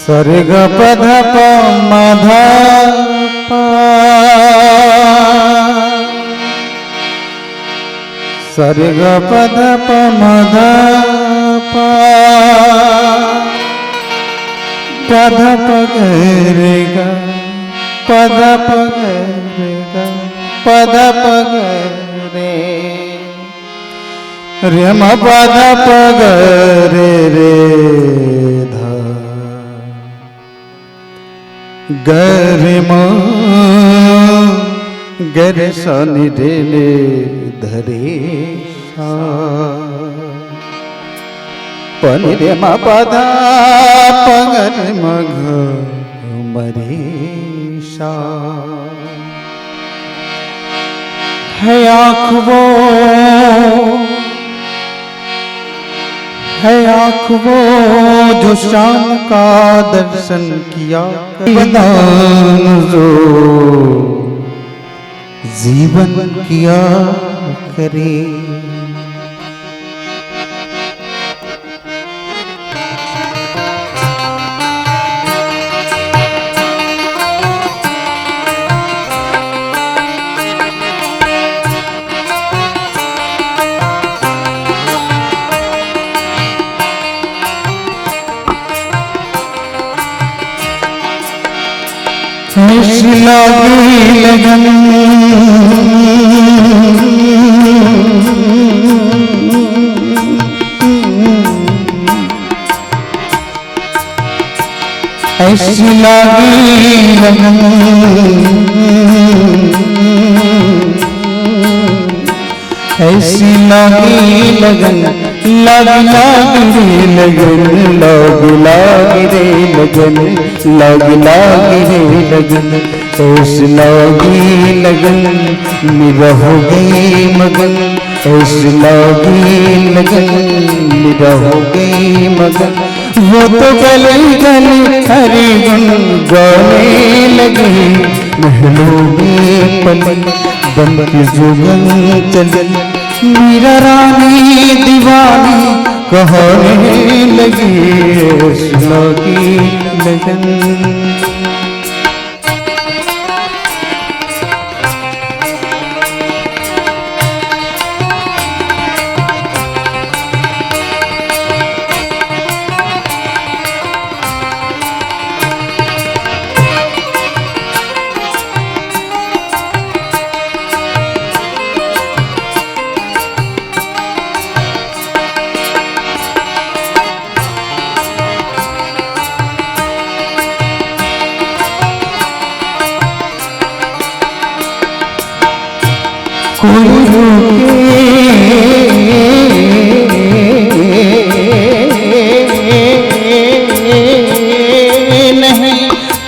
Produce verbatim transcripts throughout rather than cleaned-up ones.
सा रे गा मा पा धा पा, सा रे गा मा पा धा पा, पा धा पा गा रे गा, पा धा पा गा रे गा, पा धा पा गा रे। रे मा पा धा पा गा रे रे धा। गा रे मा गा रे सा नी रे नी धा रे सा। पा नी रे मा पा धा पा गा रे मा घ मा रे सा। है आँख वो, है आँख वो जो शाम का दर्शन किया करे। बदान जो जीवन किया करे। ऐसी लागी लगन, ऐसी लागी लगन, ऐसी लागी लगन, लागी लागी रे लगन, लागी लागी रे लगन, लागी लागी रे लगन। ऐसी लागी लगन, मेरा हो गई मगन। ऐसी लागी लगन, मेरा हो गई मगन। वो तो गली गली हरी गुन गाने लगी, महलों में पली बन के जोगन चली। मीरा रानी दीवानी कहने लगी, ऐसी लागी लगन। कोई रोके नहीं,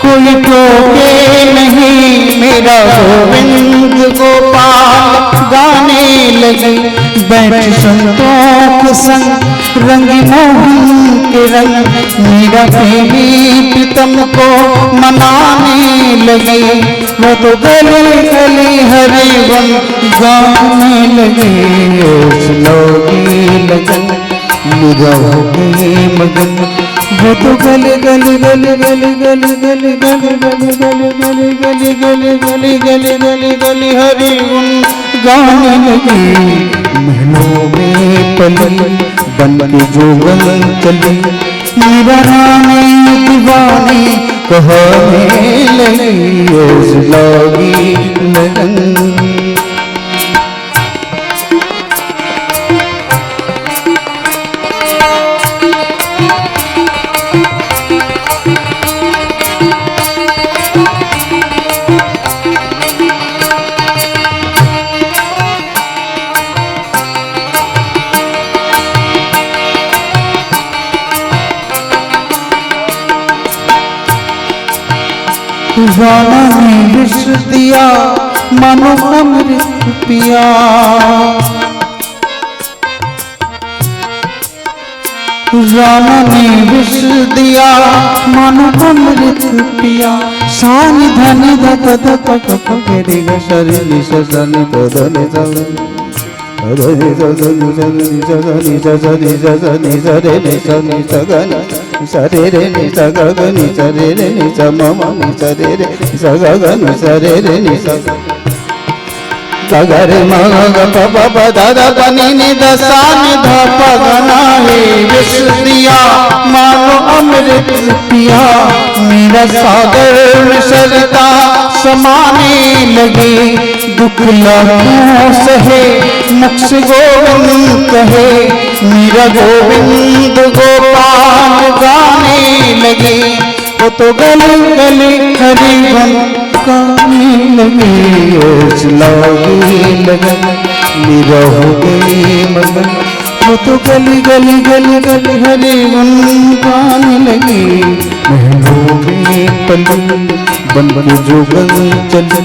कोई टोके नहीं, मेरा गोविंद गोपाल गाने लगे। बैठ संतोख संग रंग मोहन के रंग, मेरा प्रेमी प्रीतम को मनाने लगे। वो तो गली गली हरि गुण गाने लगे, ऐसी लागी लगन, मेरा हो गए मगन। वो तो गली गली गली गली गली गली गली गली गली गली गली गली गली गली गली गली हरि गुण गाने लगी। महलों में पली बन के जोगन चली, मीरा रानी दीवानी कहने लगी, ऐसी लागी लगन। राणा ने विष दिया मानो अमृत पिया, राणा ने विष दिया मानो अमृत पिया। सानी धनी धक धक धक गे रे ग सा रे नि सा सा नि प ध नि सा ग नि सा सा नि सा सा नि सा सा नि सा सा नि सा सा नि सा रे नि सा नि सा ग नि। सा रे रे नि सा ग ग नि सा रे रे नि सा म म नि सा रे रे नि सा ग ग नि सा रे रे नि सा ग। सा ग रे म ग ग प प प द द प नि नि द सा नि ध प ग ना हे विष दिया मानो अमृत पिया। मेरा सागर में सरिता समाने लगे, दुख लाखों सहे मुख से गोविंद कहे। मेरा गोविंद गोपाल गाने लगे, वो तो गली गली हरि गुण गाने लगे। ऐस लागे लगन मेरा हो गए मगन, वो तो गली गली गली गली हरि गुण गाने लगे। महलों में पली बन के जोगन चली,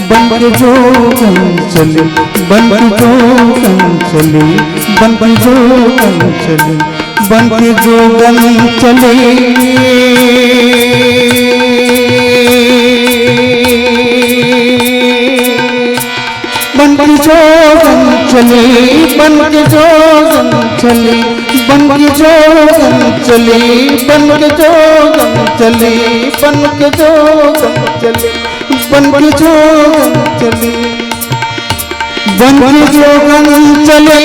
बन के जोगन चली, बन के जोगन चली, बन के जोगन चली, बन के जोगन चली। बन के जोगन चली, बन के जोगन चली, बन के जोगन चली, बन के जोगन चली, बन के जोगन चली, बन के जोगन चली, बन के जोगन चली।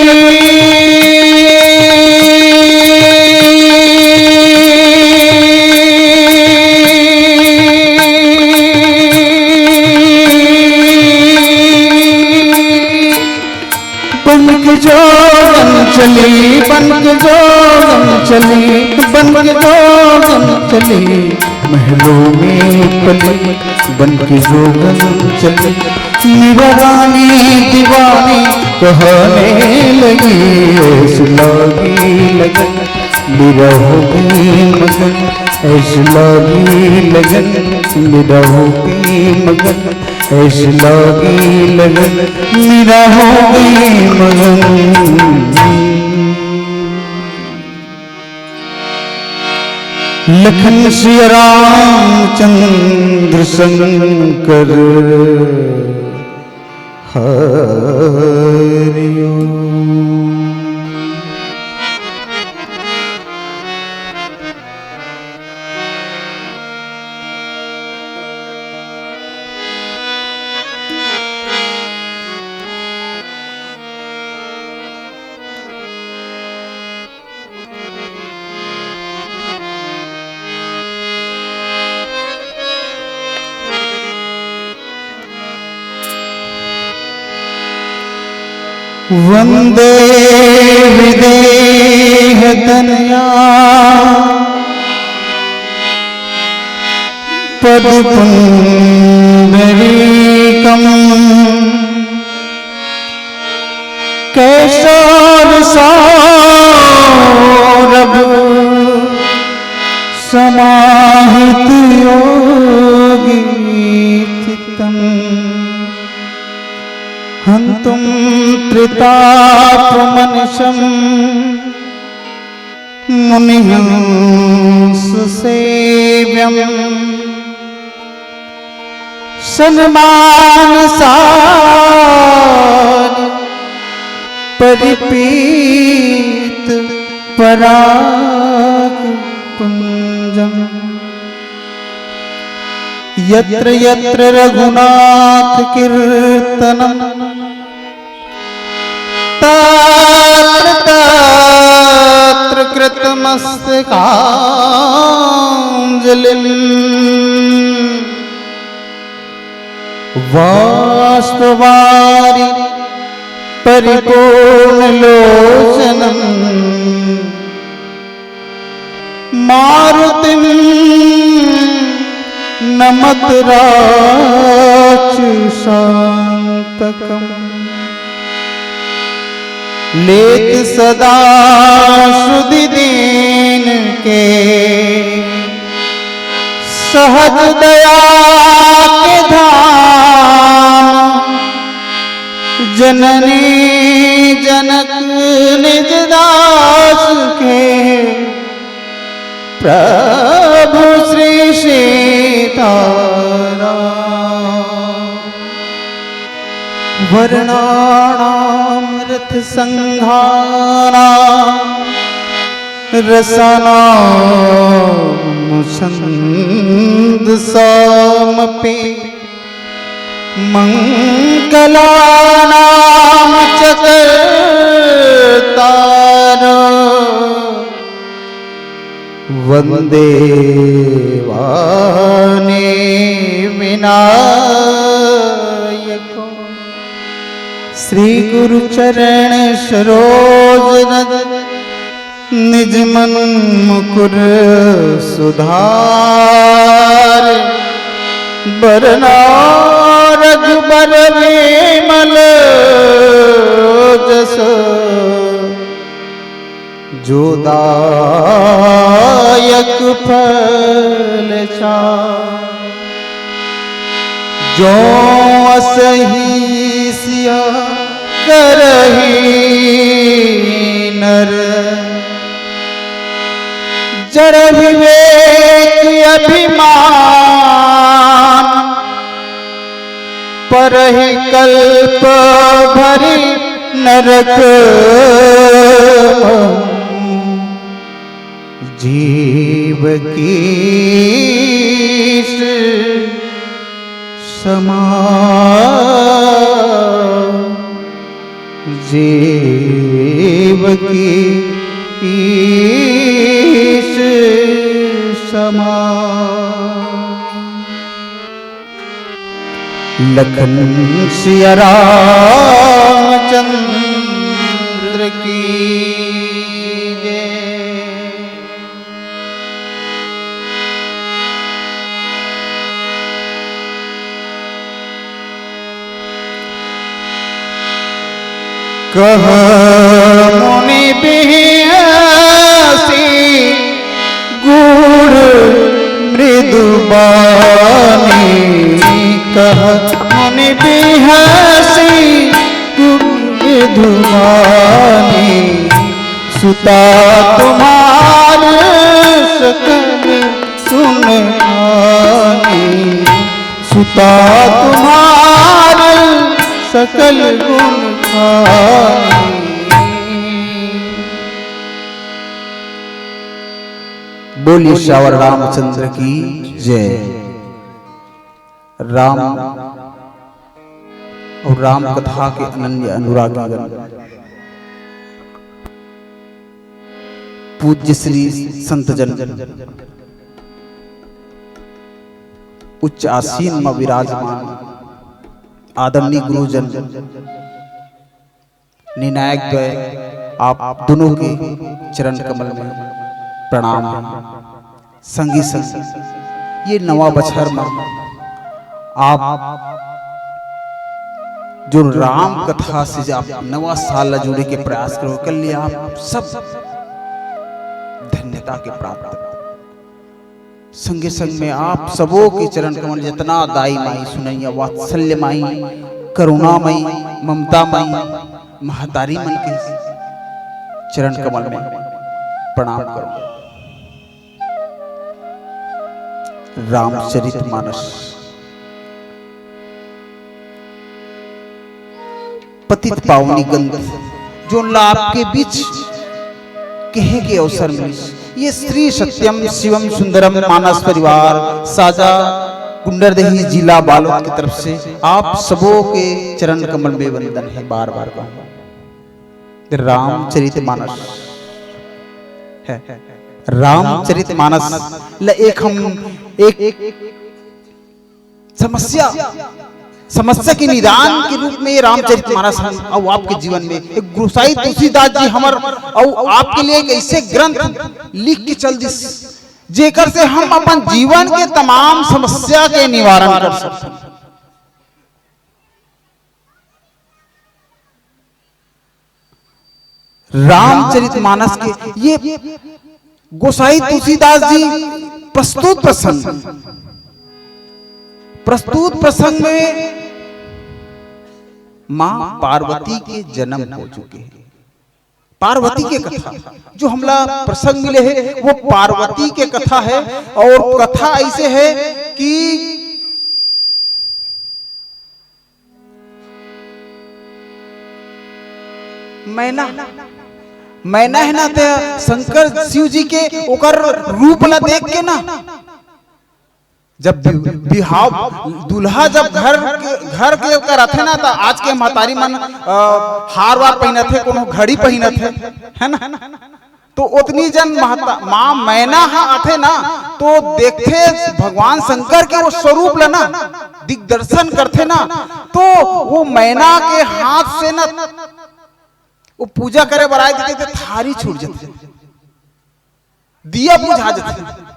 बन के जोगन चली, बन के जोगन चली, बन के जोगन चली, महलों में पली बन के जोगन चली। मेरा रानी दीवानी कहने लगी, ऐस लागी लगन मेरा हो गई मगन, ऐस लागी लगन मेरा हो गई मगन। ऐस लागी लगन मेरा हो गई मगन। लखन सिया रामचंद्र शंकर हरिओम। वंदे विदेह तनया पद पुंडरीकम। कैशोर सौरभ समाहित योगी चित्तम। हंतुम त्रिताप मनसम मुनिहंस सेव्यम। सन्मान सार परिपीत पराग पुंजम। यत्र यत्र रघुनाथ कीर्तनम तत्र तत्र कृतमस्तकांजलिम। वाष्पवारि परिपूर्ण लोचनम मारुतिम नमत राक्षसांतकम। लेत सदा सुधि दीन के सहज दया के धाम। जननी जनक निज दास के प्रभु श्री सीताराम। वर्णानाम रथ संघानाम रसानां छंदसामपि मंगलानां च कर्तारः। वंदे वाणी विनायकम्। श्री गुरु चरण सरोज रज निज मन मुकुर सुधार। बरनउँ रघुबर विमल जसु जो दायक फल चार। जो असहिं सिया करहिं नर, जड़ विवेक अभिमान, परहिं कल्प भरि नरक। जीव कीस समा, जीव कीस समा। लखन सिया रामचंद्र की जय। कह मुनि बिहसी गूढ़ मृदु बानी, कह मुनि बिहसी गूढ़ मृदु बानी। सुता तुम्हार सकल गुण खानी, सुता तुम्हार सकल गुण खानी। बोलिए सियावर रामचंद्र की जय। राम अउ राम कथा के अनन्य अनुरागीगण, पूज्य श्री संतजन, उच्च आसीन म विराजमान आदरणीय गुरुजन, निर्णायक द्वय, आप दोनों के चरण कमल में प्रणाम है। संगी संग ये नवा बछर में आप जो राम कथा से जो आप नवा साल ला जोड़े के प्रयास करो, कर लिया आप सब धन्यता के प्राप्त। संगे संग में आप सबो के चरण कमल, जितना दाई माई, सुनैया, वात्सल्य माई, करुणा माई, ममता माई, महतारी मन के चरण कमल में प्रणाम करो। रामचरित मानस पतित पावनी ग्रंथ, जोन ला आपके बीच कहे के अवसर मिलिस। ये श्री सत्यम शिवम सुंदरम मानस परिवार साजा गुंडरदेही जिला बालोद की तरफ से आप सबों के चरण कमल में वंदन है। बार बार कहूँ, रामचरित मानस है, रामचरित मानस ल एक हम एक समस्या, समस्या के निदान के रूप में ये रामचरित मानस हम अउ आपके जीवन में एक गोसाई तुलसीदास जी हमर अउ आपके लिए एक ऐसे ग्रंथ लिख के चल दिस, जेकर से हम अपन जीवन के तमाम समस्या के निवारण कर सकते हैं। रामचरित मानस के ये गोसाई तुलसीदास जी प्रस्तुत प्रसंग, प्रस्तुत प्रसंग में माँ पार्वती के जन्म हो चुके हैं। पार्वती के कथा जो हमला प्रसंग मिले है, वो पार्वती के कथा है। और कथा ऐसे है कि मैना, मैना हे ना, ते शंकर शिव जी के ओकर रूप ला देख के ना, जब बि-, बिहाव, दूल्हा जब घर के, घर के ओकर आथे ना, त आज के महतारी मन, अ, हार वार पहिनत हे, कोनो घड़ी पहिनत हे, है ना? तो ओतनी जन महता-, माँ मैना ह आथे ना, तो देखथे भगवान शंकर के वो स्वरूप ला ना, दिग्दर्शन करथे ना, तो वो मैना के हाथ से ना, वो पूजा करे बर आए थे, ते थारी छूट जाथे, दिया बुझा जाथे।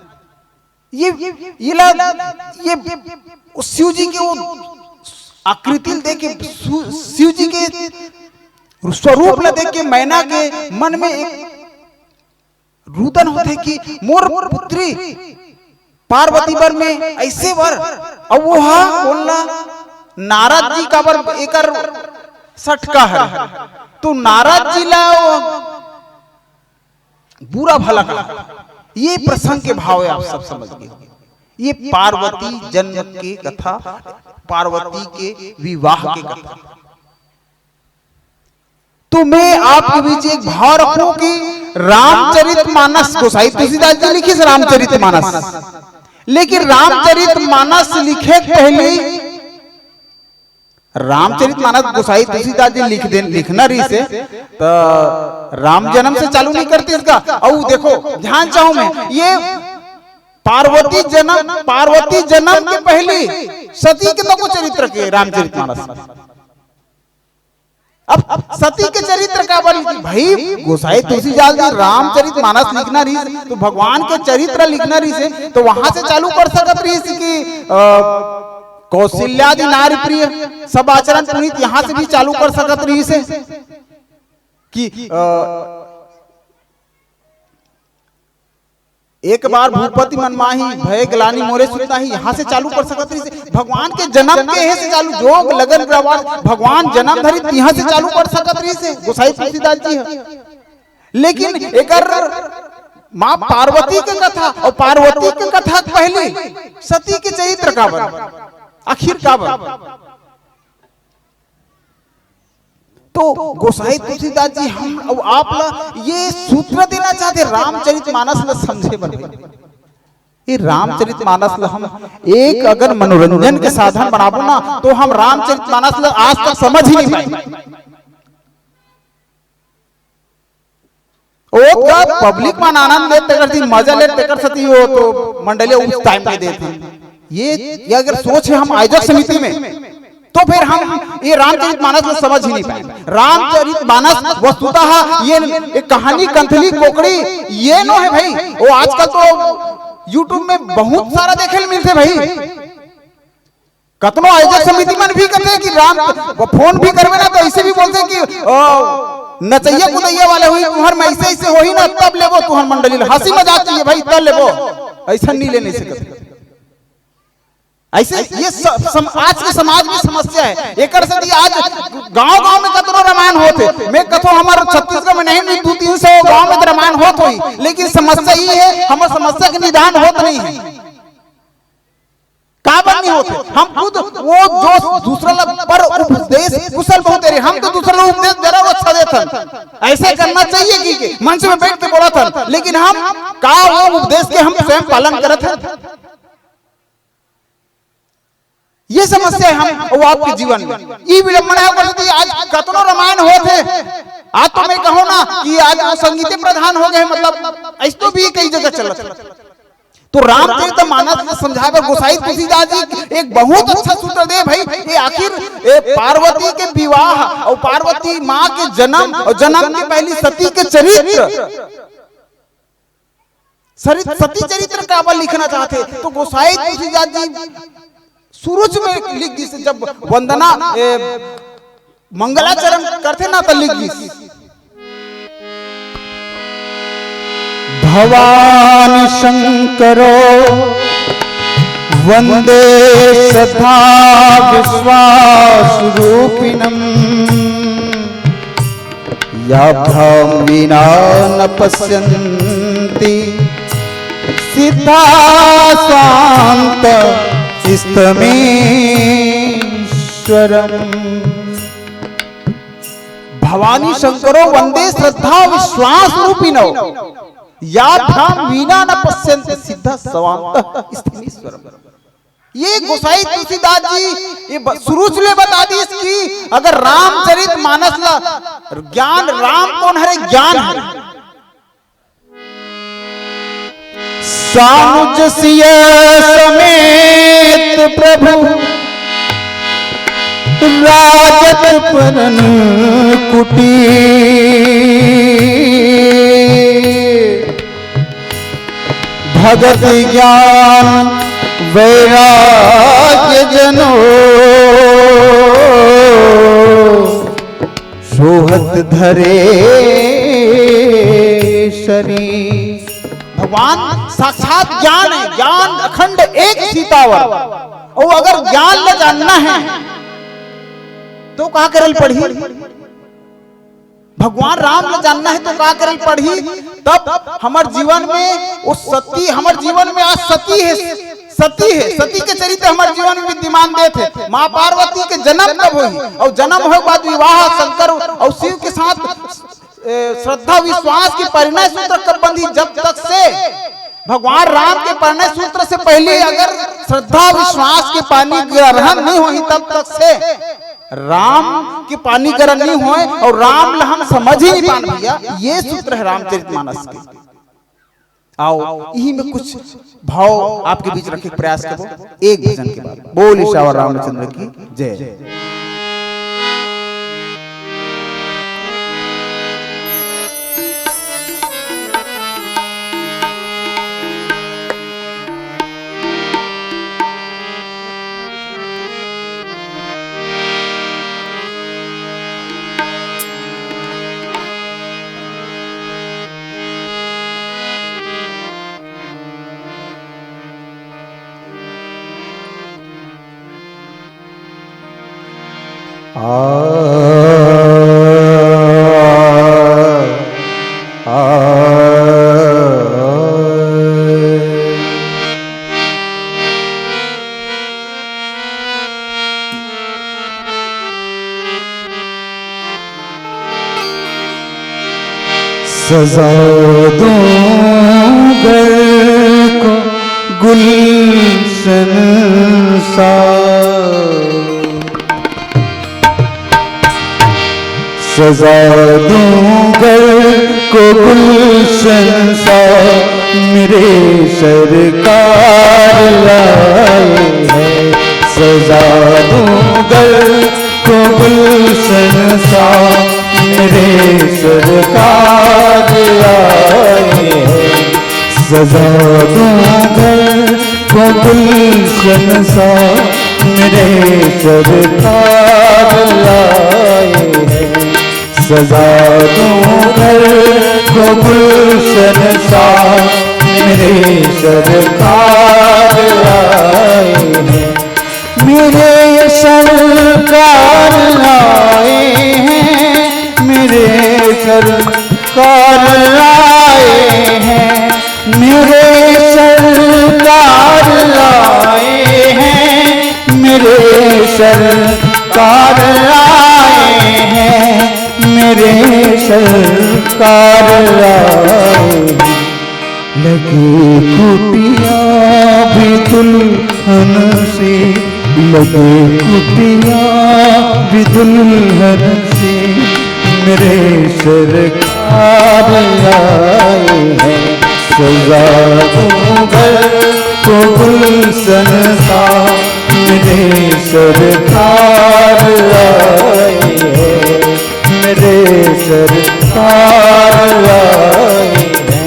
ये, ये ला, ये, वो शिव जी के वो आकृति ल देख के, सु-, शिव जी के स्वरूप ला देख के मैना के मन में एक रुदन होथे कि मोर पुत्री पार्वती बर में ऐसे वर, अउ वो हा बोलना नारद जी काबर एकर सटका हर, तो नारद जी ला वो बुरा भला कहा। ये प्रसंग के भाव है, आप सब समझ गए। ये पार्वती जन्म के कथा, पार्वती के विवाह के कथा। तो मैं आपके बीच एक भाव रखूं कि रामचरित मानस, गोसाई तुलसीदास जी लिखिस रामचरित मानस, लेकिन रामचरित मानस लिखे के पहले, रामचरित मानस गोसाई तुलसीदास जी लिख देन, लिखना रहिस हे, त राम जन्म से चालू नहीं करतिस का? अउ देखो, ध्यान चाहूं मैं, ये पार्वती जन्म, पार्वती जन्म के पहली सती के तो को चरित्र के रामचरित मानस। अब, अब सती के चरित्र काबर लिखिस? भाई, गोसाई तुलसीदास जी रामचरित मानस लिखना रहिस, तो भगवान के चरित्र लिखना रहिस हे, तो वहां से चालू कर सकत रहिस कि, अ, कौशल्यादि नारी प्रिय, सब आचरण पुनीत, यहां से भी चालू कर सकत रहिस हे कि, अ, एक बार भूपति मन माही, भय ग्लानि मोरे सुत नाहीं, यहां से चालू कर सकत रहिस हे। भगवान के जन्म के हे से चालू, जोग लगन गवार, भगवान जन्म धरिस, यहां से चालू कर सकत रहिस हे गोसाई तुलसीदास जी ह। लेकिन एकर माँ पार्वती के कथा अउ पार्वती के कथा के पहली सती के चरित्र काबर, आखिर काबर? तो गोसाई तुलसीदास जी हम अउ आप ला ये सूत्र देना चाहते, रामचरित मानस ला समझे बर। ये रामचरित मानस ला हम एक अगर मनोरंजन के साधन बनाबो ना, तो हम रामचरित मानस ला आज तक समझ ही नहीं पाए। ओ त पब्लिक मन आनंद ले, तेकर दिन मजा ले, तेकर सती हो तो मंडली उस टाइम पे देते हैं। ये, ये अगर सोच है हम आयोजक समिति में, तो फिर हम ये रामचरित मानस को समझ ही नहीं पाए। रामचरित मानस वस्तुतः ये एक कहानी कंथली कोकड़ी ये नो है भाई। वो आजकल तो YouTube में बहुत सारा देखे ल मिलते भाई। कतनो आयोजक समिति मन भी कथे कि राम, वो फोन भी करबे ना तो ऐसे भी बोलते कि, "ओ, नचैया कुदैया वाले होही, तुहर में ऐसे ऐसे होही ना, तब लेबो तुहर मंडली ल। हंसी मजाक चाहिए भाई, तब लेबो, ऐसा नहीं लेने से कथे।" ऐसे ये स-, सम-, आज के समाज में समस्या है। एकर से आज गांव-गांव में कतनो रामायण होथे, मैं कथो हमर छत्तीसगढ़ में नहीं, नहीं, दू तीन सौ गांव में तो रामायण होत होही, लेकिन समस्या ये है, हमर समस्या के निदान होत नहीं है। काबर नहीं होथे? हम खुद वो जो दूसरा ला पर उपदेश कुशल बहुत दे रहे, हम तो दूसरा ला उपदेश जरा वो अच्छा देथन, ऐसे करना चाहिए कि, कि मंच में बैठ के बोलथन, लेकिन हम का वो उपदेश के हम स्वयं पालन करत हन? ये समस्या है हम वो आपके जीवन में। ई विडंबना है, आज कतनो रामायण होत है, आज तो मैं कहूँ ना कि आज वो संगीते प्रधान हो गए, मतलब ऐसे तो भी कई जगह चलत है। तो रामचरित मानस में समझाए बर गोसाई तुलसीदास जी एक बहुत अच्छा सूत्र दे भाई। ये आखिर ये पार्वती के विवाह और पार्वती माँ के जन्म और जन्म के पहली सती के चरित्र, सरी-, सती चरित्र काबर लिखना चाहथे? तो गोसाई तुलसीदास जी शुरू में लिख दिस, जब वंदना, ए, मंगलाचरण करथे ना, त लिख दिस, भवानी शंकरो वंदे सदा विश्वास रूपिणम। या भ्रमिणा न पश्यन्ति सिद्धा शान्त स्तमेश्वरम्। भवानी शंकरो वंदे श्रद्धा विश्वास रूपिणौ। याभ्याम वीना न पश्यन्ति सिद्ध सवांत स्थिमीश्वरम। ये गोसाई तुलसीदास जी ये ब-, शुरू से ले बता दी इसकी। अगर रामचरित मानस ला ज्ञान, राम कोन हरे? ज्ञान हरे। सानुज सिय समेत प्रभु राजत परन कुटी। भगत ज्ञान वैराग्य जनो सोहत धरे शरीर। भगवान साक्षात ज्ञान है, ज्ञान अखंड एक सीतावर। और अगर ज्ञान ल जानना है तो का करल पड़ही? भगवान राम ल जानना है तो का करल पड़ही? तब हमर जीवन में वो सती, हमर जीवन में आज सती है, सती है, सती के चरित्र हमर जीवन में विद्यमान देत है। माँ पार्वती के जन्म कब होही और जन्म होए के बाद विवाह शंकर और शिव के साथ, ए, श्रद्धा विश्वास के परिणय सूत्र कब बंधी? जब तक से भगवान राम के परिणय सूत्र से पहले अगर श्रद्धा विश्वास के पानी ग्रहण नहीं होही तब तक से राम के पानी ग्रहण नहीं होए और राम ला हम समझ ही नहीं पान भैया। ये सूत्र है रामचरित मानस के। आओ, यही में कुछ भाव आपके बीच रखे के प्रयास करबो एक भजन के बाद। बोल सियावर रामचंद्र की जय। आ, आ, सजा दूं घर को गुलशन सा, सजा दूं घर को गुलशन सा, मेरे सरकार लाए हैं। सजा दूं घर को गुलशन सा, मेरे सरकार लाए हैं। सजा दूं घर को गुलशन सा, मेरे सरकार लाए हैं। सजा दूं घर को गुलशन सा, मेरे सरकार लाए हैं। मेरे सरकार लाए हैं, मेरे सरकार लाए हैं, मेरे सरकार लाए हैं, मेरे सरकार लाए हैं, मेरे सरकार लाए हैं। लगे कुटिया भी दुल्हन से, लगे कुटिया भी दुल्हन से, मेरे सरकार आए हैं। सजा दूं घर को गुलशन सा, मेरे सरकार आए हैं, मेरे सरकार आए हैं।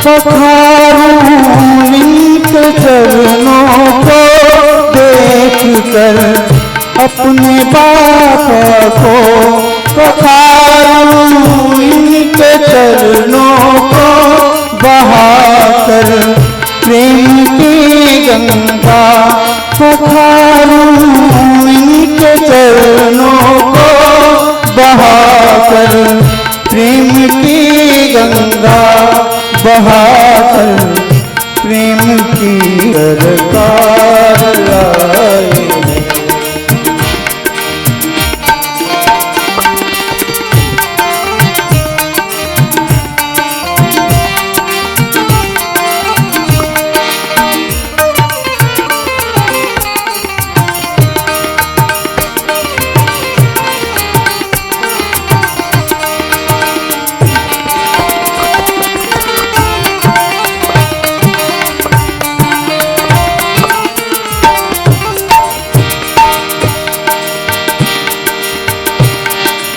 पखारूं इनके चरणों को देख कर, अपने बाबा को पखारूं इनके चरणों को बहाकर प्रेम की गंगा। पखारूं इनके चरणों को बहाकर प्रेम की गंगा, बहाकर प्रेम की सरकार आए हैं।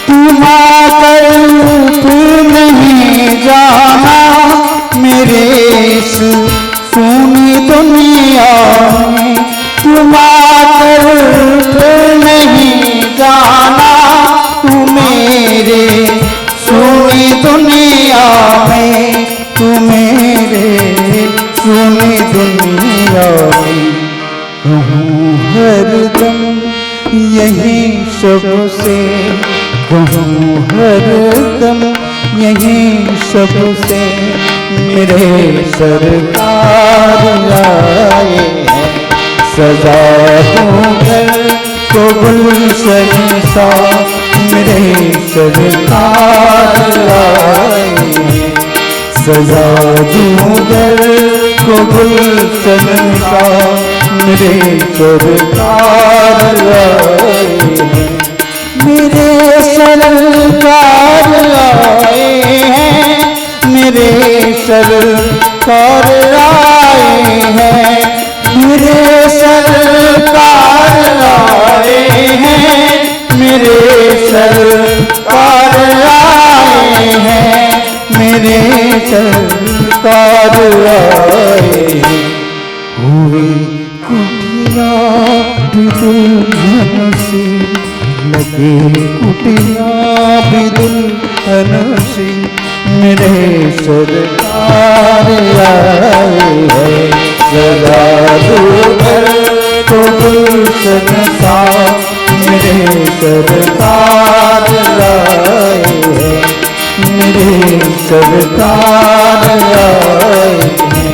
तुम आकर फिर नहीं जाना मेरे इस सूनी दुनिया में। तुम आकर फिर नहीं जाना तू मेरे सूनी दुनिया में, तू मेरे सूनी दुनिया में। कहूँ हरदम यही सबसे, कहूँ हरदम यही सबसे, मेरे सरकार आए हैं। सजा दूं घर को गुलशन सा, मेरे सरकार आए हैं। सजा दूं घर को गुलशन सा, मेरे सरकार आए हैं। मेरे सरकार आए हैं, मेरे सरकार आए हैं, मेरे सरकार आए हैं, मेरे सरकार आए हैं, मेरे सरकार आए हैं। हुई कुटिया भी दुल्हन सी, लगे कुटिया भी दुल्हन सी, मेरे सरकार आए हैं। सजा दूं घर को गुलशन सा, मेरे सरकार आए हैं, मेरे सरकार आए हैं,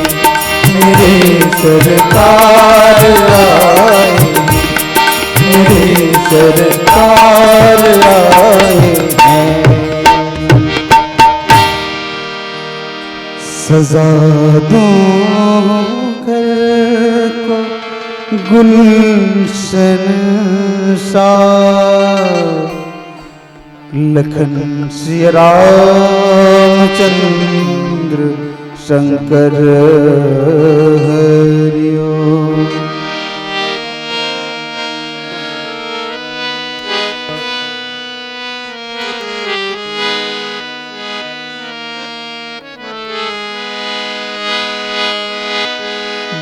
मेरे सरकार आए हैं, मेरे सरकार आए हैं। सजा दूं घर को गुलशन सा, लखन सिया रामचंद्र शंकर हरिओ।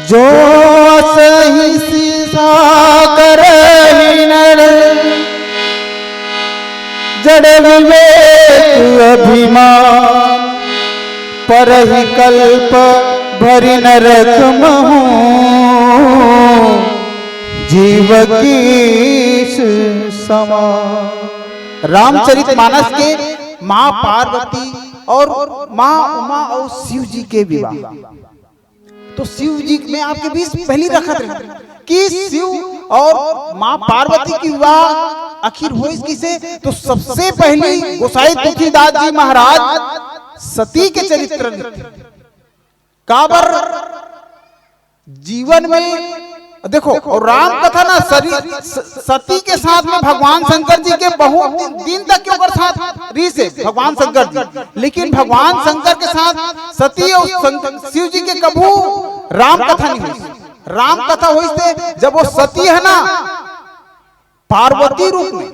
जो सही सीसा करहि नर, जड़ विवेक अभिमान, परहि कल्प भरि नरक महु, जीव कीस समान। रामचरित मानस के माँ पार्वती और माँ उमा और शिव जी के विवाह। तो शिव जी, मैं आपके बीच पहली रखत रहे कि शिव और माँ पार्वती के विवाह आखिर होइस किसे। तो सबसे पहली गोसाई तुलसीदास जी महाराज सती के चरित्र लिखे। काबर जीवन में देखो, और राम कथा ना सरी, स-, सती के साथ में भगवान शंकर जी के बहुत दिन, दिन तक के ओकर साथ रहिस हे भगवान शंकर जी, लेकिन भगवान शंकर के साथ सती और शंकर, शिव जी के कभू राम कथा नहीं होइस। राम कथा होइस हे जब वो सती है ना, पार्वती रूप में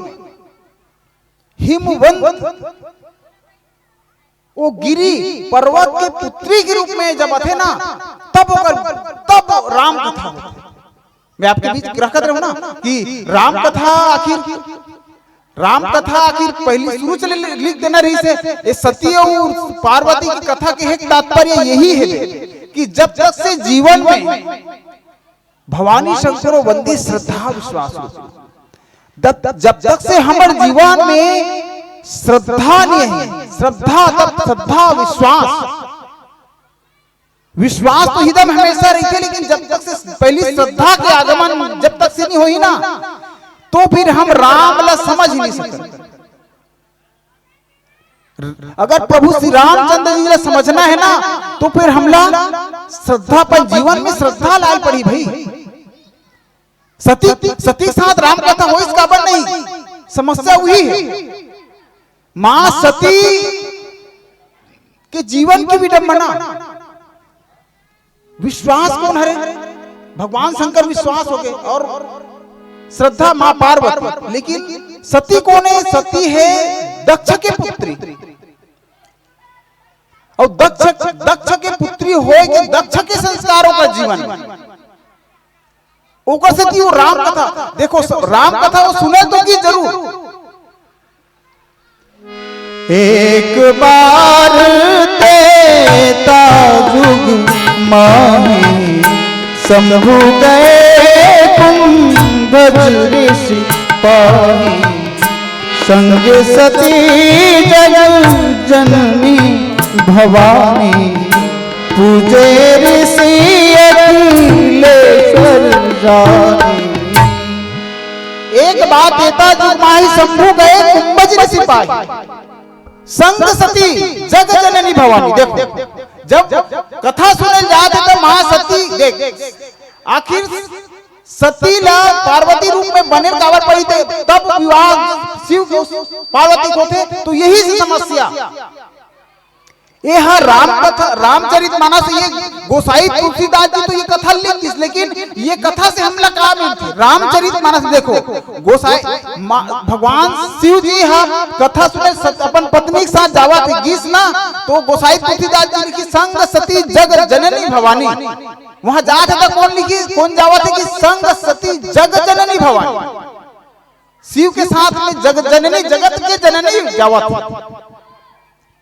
हिमवंत, वो गिरी पर्वत के पुत्री के रूप में जब आथे ना, तब ओकर, तब राम कथा होथे। मैं आपके बीच रखत रहूं ना कि राम कथा आखिर राम कथा आखिर पहली शुरू से ले-, लिख देना रहिस हे। ये सती अउ पार्वती की कथा के एक तात्पर्य यही है कि जब तक से जीवन में भवानी शंकर अउ बंदी श्रद्धा विश्वास हो, जब, जब तक से हमर जीवन में श्रद्धा नहीं है, श्रद्धा, तब श्रद्धा विश्वास, विश्वास तो हृदय में हमेशा रहिथे, लेकिन जब तक से पहली श्रद्धा के आगमन जब तक से नहीं होही ना, तो फिर हम राम ला समझ ही नहीं सकते। अगर प्रभु श्री रामचंद्र जी ला समझना है ना, तो फिर हमला श्रद्धा पर, जीवन में श्रद्धा लाए पड़ी भाई। सती, सती साथ राम कथा होइस काबर नहीं, समस्या वही है। माँ सती के जीवन की विडंबना। विश्वास कोन हरे? भगवान शंकर विश्वास हो गए और श्रद्धा माँ पार्वती। लेकिन सती कोन है? सती है दक्ष के पुत्री। और दक्ष, दक्ष के पुत्री होए के दक्ष के संस्कारों का जीवन। ओकर सेती वो राम कथा, देखो, स-, राम कथा वो सुने तो की जरूर। एक बार त्रेता जुग माही, शंभु गए कुंभज ऋषि पाही। संग सती जग जननी भवानी, पूजे ऋषि अखिलेश्वर जानी। एक बार त्रेता जुग माही, शंभु गए कुंभज ऋषि पाही। संग सती जग जननी भवानी। देखो, जब कथा सुने जात हे तो माँ सती, देख, आखिर सती ला पार्वती रूप में बने काबर पड़ी थे, तब विवाह शिव के पार्वती को थे, तो यही से समस्या। ये हा राम कथा, रामचरित मानस, ये गोसाई तुलसीदास जी तो ये कथा लिख दिस, लेकिन ये कथा से हमला का मिलथे? रामचरित मानस देखो, गोसाई मा-, भगवान शिव जी हा कथा सुने सत-, अपन पत्नी के साथ जावत हे गिस ना, तो गोसाई तुलसीदास जी लिखिस संग सती जग जननी भवानी। वहां जात हे तो कौन लिखिस, कौन जावत हे कि संग सती जग जननी भवानी। शिव के साथ में जग जननी, जगत के जननी जावत हे।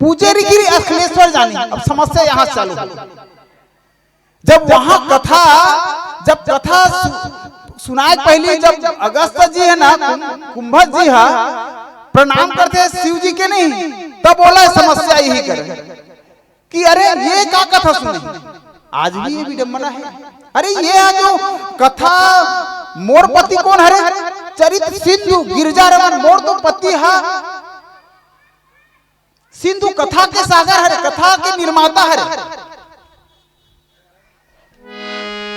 पूजे ऋषि अखिलेश्वर जानी। अब समस्या यहाँ से चालू हो। जब वहां कथा, जब कथा सु-, सुनाए के पहली जब अगस्त जी है ना, कुं-, कुंभज जी हा प्रणाम करथे शिव जी के नहीं, तब बोला समस्या यही करे कि अरे ये का कथा सुने। आज भी ये विडंबना है। अरे ये हा जो कथा मोर पति कोन हरे, चरित सिंधु गिरजा रमन, मोर तो पति हा सिंधु कथा के सागर हरे, कथा के निर्माता हरे।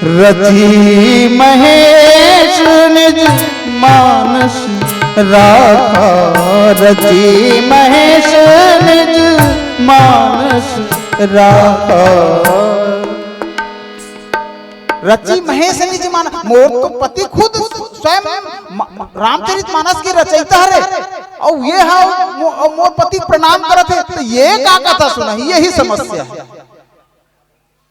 रची महेश निज मानस राखा, रची महेश निज मानस राखा। रची महेश निज मानस, मोर तो पति खुद स्वयं म-, म-, रामचरित मानस के रचयिता हरे, अउ ये हा मो-, अउ मोर पति प्रणाम करत हे, तो ये का कथा सुनाही, यही समस्या है।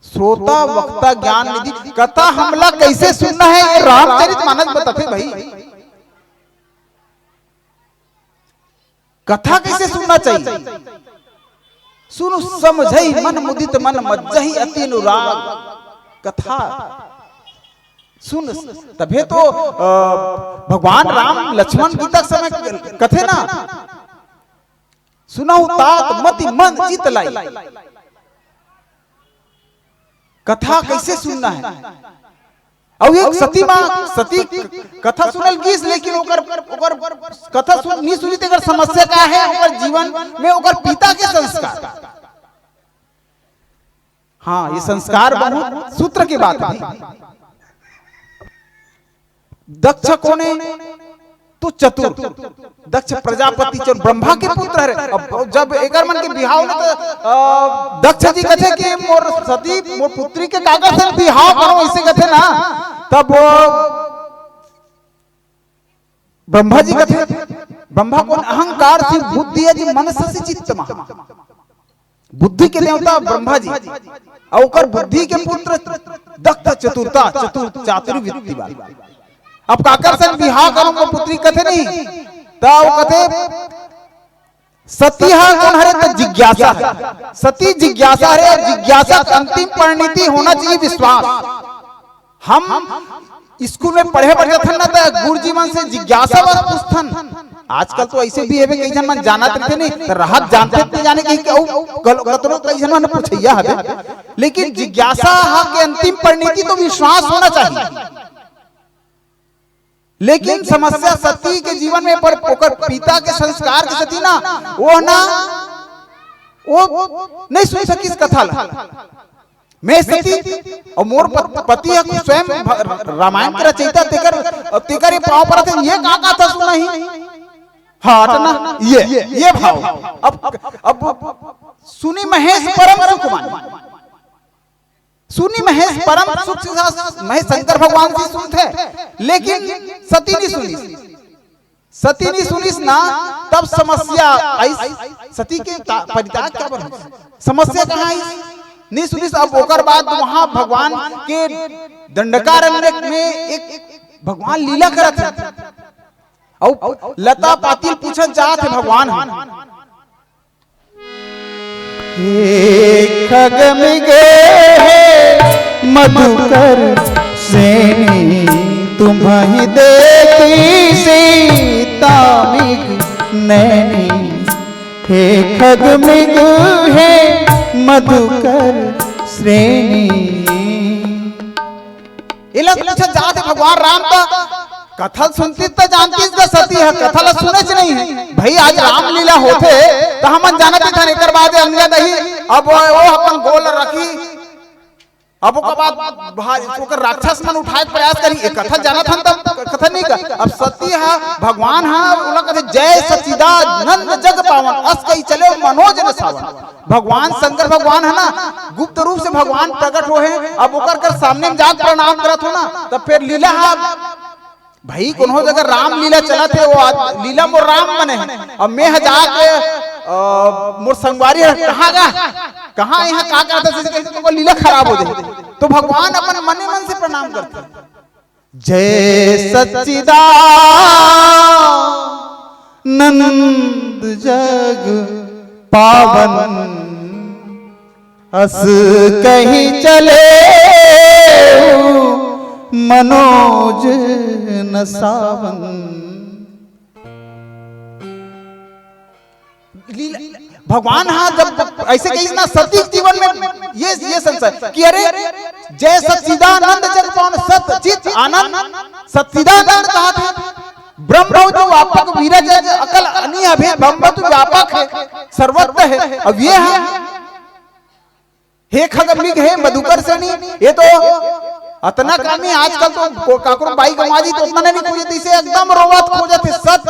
श्रोता वक्ता ज्ञान निधि, कथा हमला कैसे सुनना है, ये रामचरित मानस बताथे भाई। कथा कैसे सुनना चाहिए? सुन समझई मन मुदित मन, मज्जहि अति अनुराग। कथा सुन, तभे तो, अ, भगवान राम लक्ष्मण गीता के समय कथे ना, सुनहु तात मति मन चित लाई। कथा कैसे सुनना है? अउ एक सती माँ, सती कथा सुनल गिस, लेकिन ओकर, ओकर कथा सुन, नहीं सुनी, तेकर समस्या का है? ओकर जीवन में ओकर पिता के संस्कार। हाँ, ये संस्कार बहुत सूत्र की बात है। दक्ष कोने तो चतुर, दक्ष प्रजापति चतुर, ब्रह्मा के पुत्र हरे। अब जब एकर मन के बिहाव होथे तो, अ, दक्ष जी कथे कि मोर सती, मोर पुत्री के काकर से बिहाव करो, इसे कथे ना। तब वो ब्रह्मा जी कथे, ब्रह्मा कोन? अहंकार से बुद्धि अजि मनस से चित्त मा। बुद्धि के देवता ब्रह्मा जी, अउ ओकर बुद्धि के पुत्र दक्ष, चतुरता, चतुर, चातुर्वृत्ति वाला। अब काकर से बिहाव करूं, मोर पुत्री कथे नहीं, त वो कथे, सती ह कोन हरे? त जिज्ञासा हरे। सती जिज्ञासा हरे, अउ जिज्ञासा के अंतिम परिणति होना चाहिए विश्वास। हम स्कूल में पढ़े बर जाथन ना, त गुरुजी मन से जिज्ञासा बस पूछथन। आजकल तो ऐसे भी हेबे, कई झन मन जानत रहिथे नहीं, त रहत जानथे त जाने कि अउ कल-, कतनो कई झन मन पूछइया हवे, लेकिन जिज्ञासा ह के अंतिम परिणति तो विश्वास होना चाहिए। लेकिन समस्या सती के जीवन में पर ओकर पिता के संस्कार के सेती ना, वो ना, वो नहीं सुन सकिस कथा ला। मैं सती अउ मोर पत-, पति ह स्वयं भ-, रामायण के रचयिता, तेकर, तेकर ये पाँव परत हे, ये का कथा सुनाही? हाँ, हट ना, ये, ये भाव। अब, अब सुनी महेश परम सुख मानी। सुनी महेश परम सुख से, महेश शंकर भगवान जी सुनथे, लेकिन सती नहीं सुनी। सती नहीं सुनिस ना, तब समस्या आई। सती के ता-, परित्याग काबर होइस? समस्या कहाँ आई? नहीं सुनिस। अब ओकर बाद वहां भगवान के दंडकारण्य में एक भगवान लीला करत हे, अउ लता पातिल पूछत जात हे भगवान ह। हे खग मृग हे मधुकर श्रेणी, तुम्हहि देखि सीता मृग नैनी। हे खग मृग हे मधुकर श्रेणी। एला पूछत जात हे भगवान राम त कथा ल सुनतिस त जानतिस ग सती ह, कथा ल सुनेच नहीं हे। भाई, आज रामलीला होथे त हमन जानत हन, एकर बाद अंगद ही अब वो, वो अपन गोल रखी, अब ओकर बाद भारी ओकर राक्षस मन उठाए के प्रयास करी। ए कथा जानत हन त कथा नहीं का। अब सती ह भगवान ह ओला कथे, "जय सच्चिदानंद जग पावन, अस कही चले मनोज न सावन।" भगवान शंकर भगवान है ना, गुप्त रूप से भगवान प्रकट हो हे। अब ओकर कर सामने में जाके प्रणाम करत हो ना, तब फिर लीला हा भाई, कोनो जगह राम लीला चलत हे, वो आद-, लीला मोर राम बने हे। अब मैं ह जाके, अ, मोर संगवारी ह कहाँ गा, कहाँ यहाँ का करता, जैसे कहते तो वो लीला खराब हो जाए। तो भगवान अपन मने मन से प्रणाम करते। जय सच्चिदानंद जग पावन, अस कही चले मनोज न सावन। लीला, भगवान हा जब ऐसे कही ना, सती के जीवन में ये, ये संशय कि अरे, जय सच्चिदानंद जग पावन, सत चित आनंद सच्चिदानंद कहा था। ब्रह्म जो व्यापक, विरज अकल अनी अभेद, ब्रह्म तो व्यापक है, सर्वत्र है। अब ये है, हे खग मृग, हे मधुकर श्रेणी, ये तो अतना कामी आजकल तो को-, काकरो बाई गंवा जी तो उतना नहीं खोजत, इसे एकदम रोवत खोजत हे। सत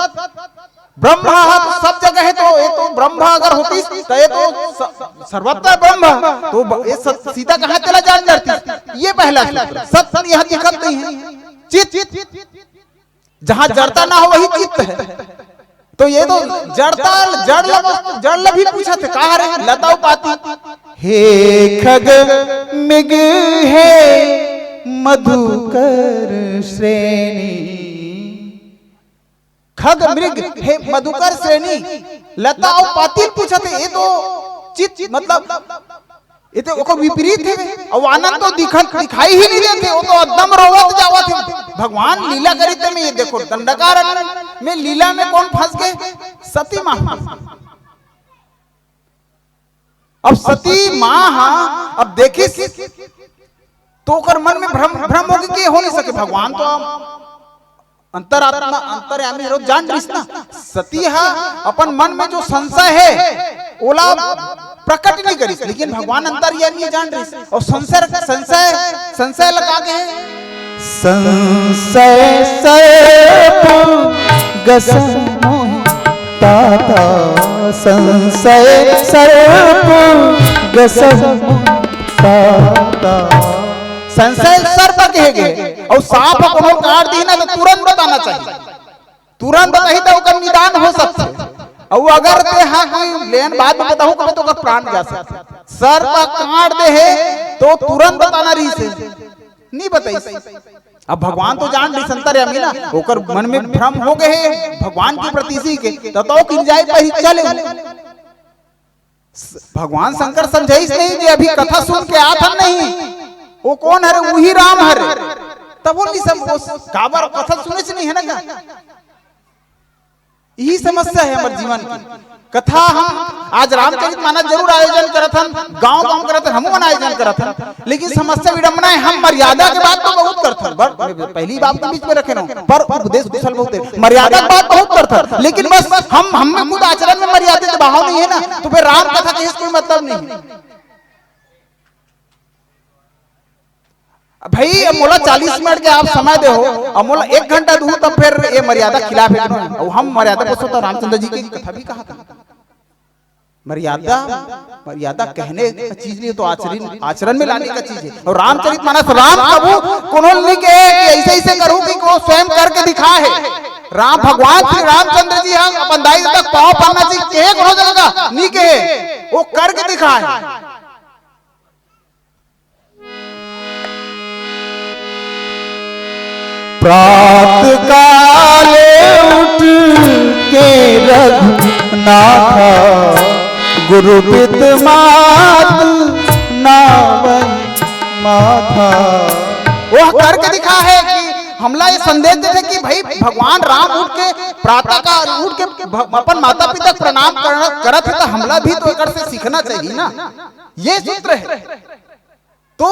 ब्रह्म हा तो सब जगह है, तो ये तो ब्रह्म अगर होतिस तो ये तो स-, सर्वत्र ब्रह्म, तो ब-, ये सत, सीता कहाँ चला जान डरती? ये पहला सूत्र। सत यहाँ दिखत नहीं है। चित, जहाँ जड़ता ना हो, वही चित्त है। तो ये तो जड़ता, जड़ ल-, जड़ ल भी पूछत हे, कहा रे लता पाती। हे खग मृग हे मधुकर श्रेणी। खग मृग हे मधुकर श्रेणी, लता अउ पातिल पूछत हे, ये तो चित, मतलब, ये तो ओकर विपरीत हे। अउ आनंद तो दिखत, दिखाई ही नहीं देते, वो तो एकदम रोवत जावत हे। भगवान लीला करित में, ये देखो, दंडकारण्य में लीला में कौन फंस गए? सती माँ। अब सती माँ हा, अब देखिस तो ओकर मन में भ्रम, भ्रम हो गए कि हो नहीं सके, भगवान तो अंतरात्मा, अंतर्यामी हरो जान रहिस ना। सती हा अपन मन में जो संशय है, ओला प्रकट नहीं करिस, लेकिन भगवान अंतर्यामी जान रहिस। अउ संशय, संशय, संशय लगा के है। संशय सर्प गस मोहि ताता, संशय सर्प गस मोहि ताता। संशय सर्प कहे गए, अउ सांप ह कोनो काट दी ना, तो तुरंत बताना चाहिए, तुरंत बताही, तो ओकर निदान हो सकथे। अउ अगर ते हा कोई लेन बाद में बताहूं, कबे तो ओकर प्राण जा सकथे। सर्प काट दे हे, तो तुरंत बताना रहिस हे, नहीं बताइस। अब भगवान तो जान दिस अंतर्यामी ना, ओकर मन में भ्रम हो गए हे भगवान के प्रति जी के, त तो किंजाई परीक्षा ले। भगवान शंकर समझाइस नहीं जे अभी कथा सुन के आत हन नहीं, वो कौन हरे? वही राम हरे। तब वो नहीं सब, वो काबर कथा सुनेच नहीं हे ना का? यही समस्या हे हमर जीवन की। कथा हम आज रामचरित मानस जरूर आयोजन करत हन, गांव-गांव करत हन, हमू मन आयोजन करत हन, लेकिन समस्या विडंबना हे, हम मर्यादा के बात तो बहुत करत हन, बर-, पहली बात तो बीच में रखे ना, पर उपदेश कुशल बहुत हे, मर्यादा के बात बहुत करत हन, लेकिन बस हम, हम में खुद आचरण में मर्यादित भाव नहीं हे ना, तो फिर राम कथा के कोई मतलब नहीं हे। अब भाई, अब मोला चालीस मिनट के आप समय दे हो, अब मोला एक घंटा दूहू, तब फिर ये मर्यादा खिलाफ हे ना। अब हम मर्यादा पुरुषोत्तम रामचंद्र जी की कथा भी कहा था। मर्यादा, मर्यादा कहने का चीज नहीं, तो आचरण, आचरण में लाने का चीज हे। और रामचरित मानस राम कभू कोनो नहीं कहे कि ऐसे, ऐसे करूं कि को स्वयं करके दिखा हे। राम भगवान श्री रामचंद्र जी हम अपन दाई तक पाँव पड़ना चाहिए, कहे कोनो जगह नहीं कहे, वो करके दिखा हे। प्रात काल उठ के रघुनाथा, गुरु पित मात नावहि माथा। वो करके दिखा हे कि हमला ये संदेश देथे कि भाई भगवान राम उठ के प्रातः काल उठ के भ-, अपन माता पिता के प्रणाम कर-, करत हे, तो हमला भी तो एकर से सीखना चाहिए ना। ये सूत्र हे। तो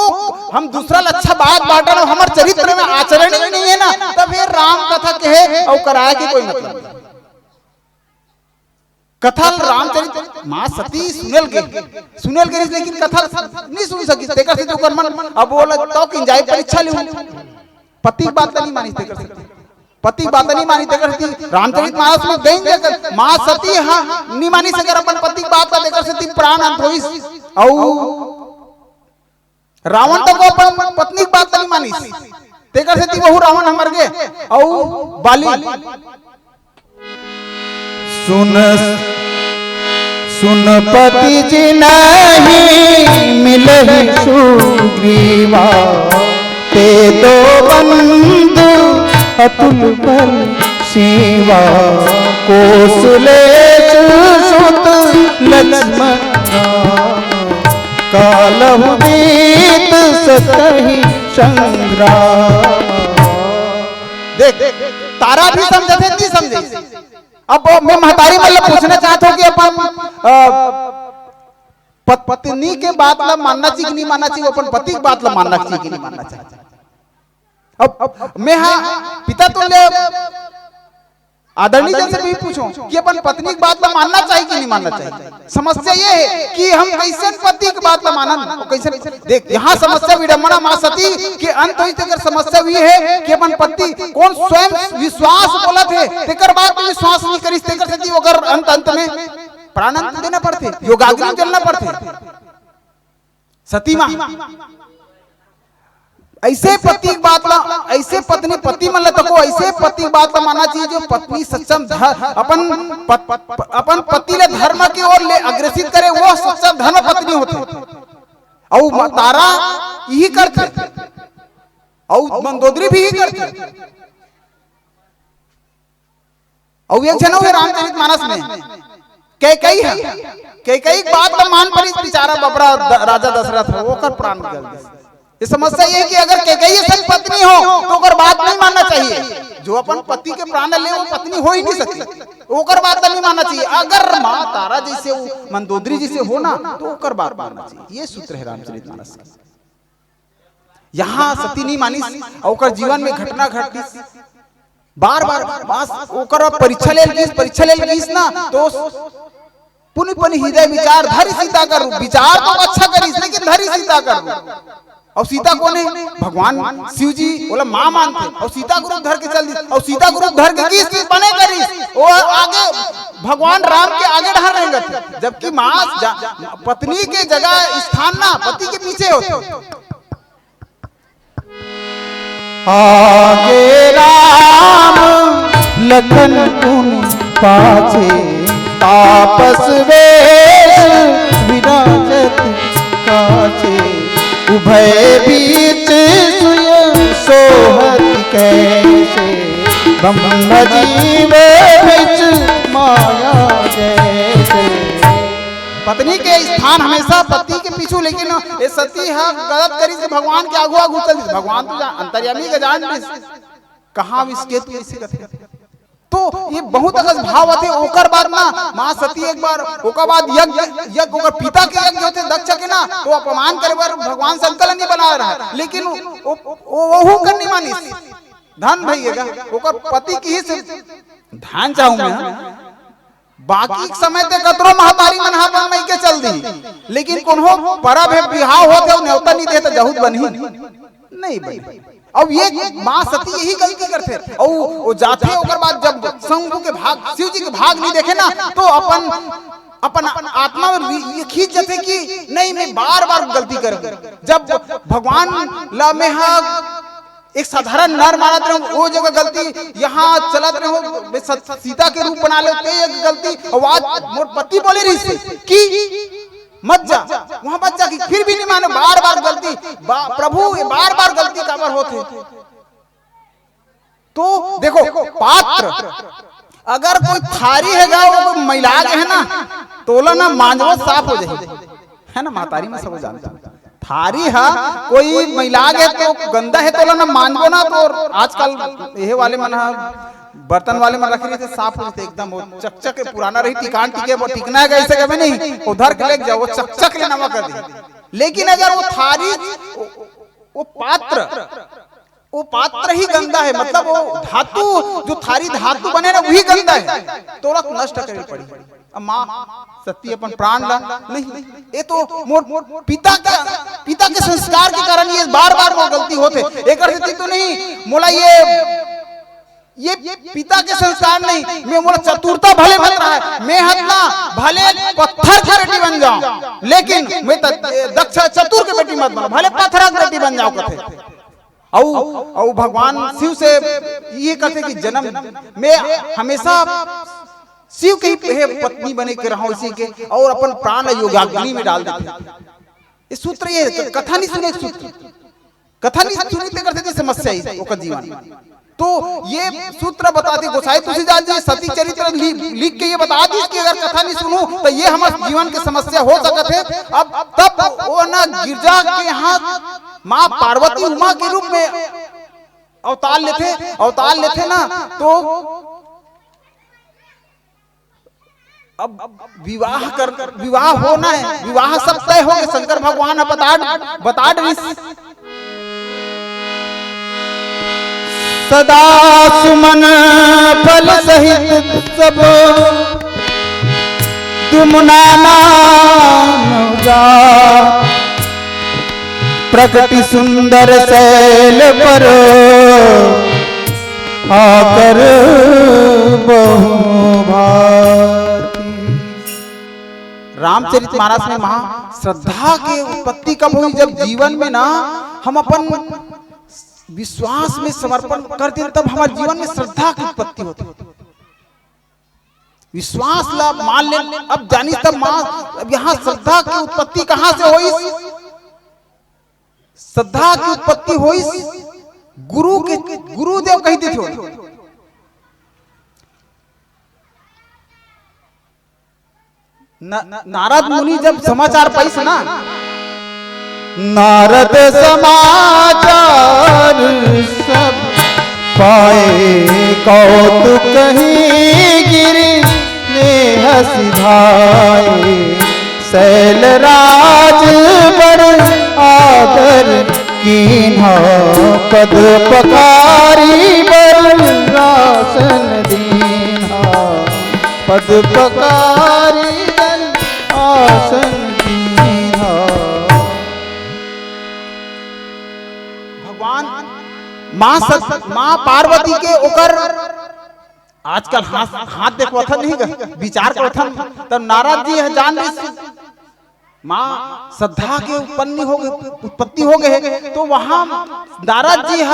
हम दूसरा ला अच्छा बात बांटन अउ हमर चरित्र में आचरण ही नहीं हे ना, तब ये राम कथा कहे अउ कराए के कोई मतलब नहीं। कथा रामचरित माँ सती सुनेल के, सुनेल के, लेकिन कथा नहीं सुन सकी, तेकर से तो ओकर मन अब बोला तो किंजाई परीक्षा लेहूं। पति के बात नहीं मानी तेकर से, पति के बात नहीं मानी तेकर से रामचरित मानस में गई देकर माँ सती हा नहीं मानी सकर अपन पति के बात ला, तेकर से प्राण अंत होइस। अउ रावण तक अपन पत्नी के बात नहीं मानिस, तेकर सेती वहू रावण ह मर गे। अउ बाली सुन, सुन पति जिनहि मिलहि सुग्रीवा, ते दो बंधु अतुल बल सीवा। कोसलेस सुत लक्ष्मण राम, कालहु बीत सकहि संग्राम। देख, तारा भी समझथे, नहीं समझे। अब मैं महतारी मन ले पूछना चाहत हूँ कि अपन, अ, पत-, पत्नी के बात ला मानना चाहिए कि नहीं मानना चाहिए, अपन पति के बात ला मानना चाहिए कि नहीं मानना चाहिए। अब, अब मैं हा पिता तुल्य आदरणीय जन से भी पूछो कि अपन पत्नी के बात ला मानना चाहिए कि नहीं मानना चाहिए। समस्या ये हे कि हम कैसे पति के बात ला मानन अउ कैसे, देख, यहाँ समस्या विडंबना माँ सती के अंत होइस, तेकर समस्या भी हे कि अपन पति कोन स्वयं विश्वास बोलत हे, तेकर बात में विश्वास नहीं करिस, तेकर सेती ओकर अंत, अंत में प्राण अंत देना पड़थे, योगाग्नि जलना पड़थे। सती माँ ऐसे पति के बात ला, ऐसे पत्नी, पति मन ला तको ऐसे पति के बात ला मानना चाहिए जो पत्नी सच्चा धर-, अपन पत-, अपन पति ले धर्म की ओर ले अग्रसित करे, वो सच्चा धर्म पत्नी होथे। अउ म-, तारा यही करथे, अउ मंदोदरी भी यही करथे। अउ एक झन हे रामचरित मानस में, कैकई हे, कैकई के बात ल मान परिस बिचारा बबरा द-, राजा दशरथ हे, ओकर प्राण निकल गे। ये समस्या ये हे कि अगर कैकई सच पत्नी हो, तो ओकर बात नहीं मानना चाहिए। जो अपन पति के प्राण ले, वो पत्नी हो ही नहीं सकती, ओकर बात नहीं मानना चाहिए। अगर माँ तारा जैसे, वो मंदोदरी जैसे हो ना, तो ओकर बात मानना चाहिए। ये सूत्र हे रामचरित मानस का। यहाँ सती नहीं मानिस, अउ ओकर जीवन में घटना घटिस, बार बार बस ओकर परीक्षा लेल गिस, परीक्षा लेल गिस ना, तो पुनि पुनि हृदय विचार धरि सीता कर रूप। विचार तो अच्छा करिस, लेकिन धरि सीता कर रूप। अउ सीता कोन हे? भगवान शिव जी, ओला माँ मानथे। अउ सीता के रूप धर के चल दिस, अउ सीता के रूप धर के गिस, बने करिस। वो आगे भगवान राम के आगे डहर रेंगत हे, जबकि माँ जा-, पत्नी के जगह स्थान ना, पति के पीछे होथे। आगे राम लखन गुन पाछे, आपस वेश विराजत काछे। उभय बीच सुय सोहत ब्रह्म जीव बिच माया जैसे। पत्नी के स्थान हमेशा पति के पीछू, लेकिन ये सती ह गलत करी से भगवान के आगू आगू चल दिस। भगवान तो जा-, अंतर्यामी के जान दिस। कहाँ विष के तू इसे कथे। तो ये बहुत अकस भाव आथे। ओकर बाद ना माँ सती एक बार, ओकर बाद यज्ञ, यज्ञ ओकर पिता के यज्ञ होथे दक्ष के ना, तो अपमान करे बर भगवान संकल्प नहीं बना रहा, लेकिन वो, वो, वो, वो कर नहीं मानिस। धन भैया, ओकर पति किहिस, "धान चाहूं मैं, हाँ। बाकी समय ते कतरो महतारी मन हा बन नहीं के चल दी, लेकिन कोनो परब हे, बिहाव होथे, नेवता नहीं दे, त जहूत बनही नहीं बने।" अब ये माँ सती यही गलती करथे। अउ वो जाथे, ओकर बाद जब शंभु के भाग, शिव जी के भाग नहीं देखे ना, तो अपन, अपन आत्मा में ये खींच जाथे कि नहीं, मैं बार बार गलती करहूं। जब भगवान ला मैं हा एक साधारण नर मानत रहूं, वो जगह गलती, यहाँ चलत रहूं, मैं सत-, सीता के रूप बना ले, ते एक गलती, अउ आज मोर पति बोले रहिस कि मत जा, वहां मत जा, कि फिर भी नहीं माने, बार बार गलती, बा-, प्रभु, ये बार बार गलती काबर होथे? तो देखो, पात्र, अगर कोई थारी हे गा, वो कोई मैला गे हे ना, तोला ना मांजबो, साफ हो जाही, है ना? महतारी में सब जानता, थारी हा कोई मैला गे तो गंदा हे, तोला ना मांजबो ना, तो आजकल ये वाले मन हा बर्तन वाले मन रखे रहिथे, साफ हो जाथे एकदम, वो चकचक के पुराना रही, टिकान टिके, वो टिकना हे, ऐसे कभी नहीं, उधर के लेके जाओ, वो चकचक ले नवा कर दे। लेकिन अगर वो थारी, वो, वो पात्र, वो पात्र ही गंदा हे, मतलब वो धातु, जो थारी धातु बने ना, वही गंदा हे, तो ओला नष्ट करे पड़ी। अब माँ सती अपन प्राण ला नहीं, ये तो मोर, मोर पिता के, पिता के संस्कार के कारण ये बार बार मोर गलती होथे, एकर सेती तो नहीं, मोला ये, ये पिता के संस्कार नहीं, मैं, मोला चतुरता भले मत रहा, मैं हतना भले पत्थर के बेटी बन जाऊं, लेकिन मैं त-, दक्ष चतुर के बेटी मत बनूं, भले पत्थर के बेटी बन जाऊं कथे। अउ, अउ भगवान शिव से ये कथे कि जन्म में हमेशा शिव के ही हे पत्नी बने के रहूं इसी के, अउ अपन प्राण योगाग्नि में डाल देथे। ये सूत्र, ये कथा नहीं सुने सूत्र, कथा नहीं सुने ते करथे समस्या ही ओकर जीवन। तो ये सूत्र बताथे गोसाई तुलसीदास जी सती चरित्र लि-, लिख के ये बता दी कि अगर कथा नहीं सुनू तो ये हमर जीवन के समस्या हो सकत हे। अब तब वो ना गिरजा के यहाँ माँ पार्वती उमा के रूप में अवतार लेथे, अवतार लेथे ना, तो अब विवाह कर, विवाह होना हे, विवाह सब तय हो गे। शंकर भगवान ह बता, बता डरिस। सदा सुमन फल सहित सब तुम नाना जा, प्रकट सुंदर शैल पर आकर बहुभाती। रामचरित मानस में महा श्रद्धा के उत्पत्ति कब होही? जब जीवन में ना हम अपन विश्वास में समर्पण कर देन, तब हमर जीवन में श्रद्धा के उत्पत्ति होथे। विश्वास ला मान ले, अब जानिस तब माँ, अब यहाँ श्रद्धा के उत्पत्ति कहाँ से होइस? श्रद्धा के उत्पत्ति होइस गुरु के, गुरुदेव कहि देथे। न-, नारद मुनि जब समाचार पाइस ना, नारद समाचार सब पाए, कौतुक ही गिरि नेह सिधाए। शैलराज बड़ आदर कीन्हा, पद पखारी बर आसन दीन्हा। पद पखारी बर आसन दीन्हा। भगवान माँ सत-, माँ पार्वती के ओकर आजकल हाथ, हाथ देखवथन नहीं गा, विचार करथन, तब नारद जी ह जान ली माँ श्रद्धा के उत्पन्न हो गए, उत्पत्ति हो गए हे। तो वहां नारद जी ह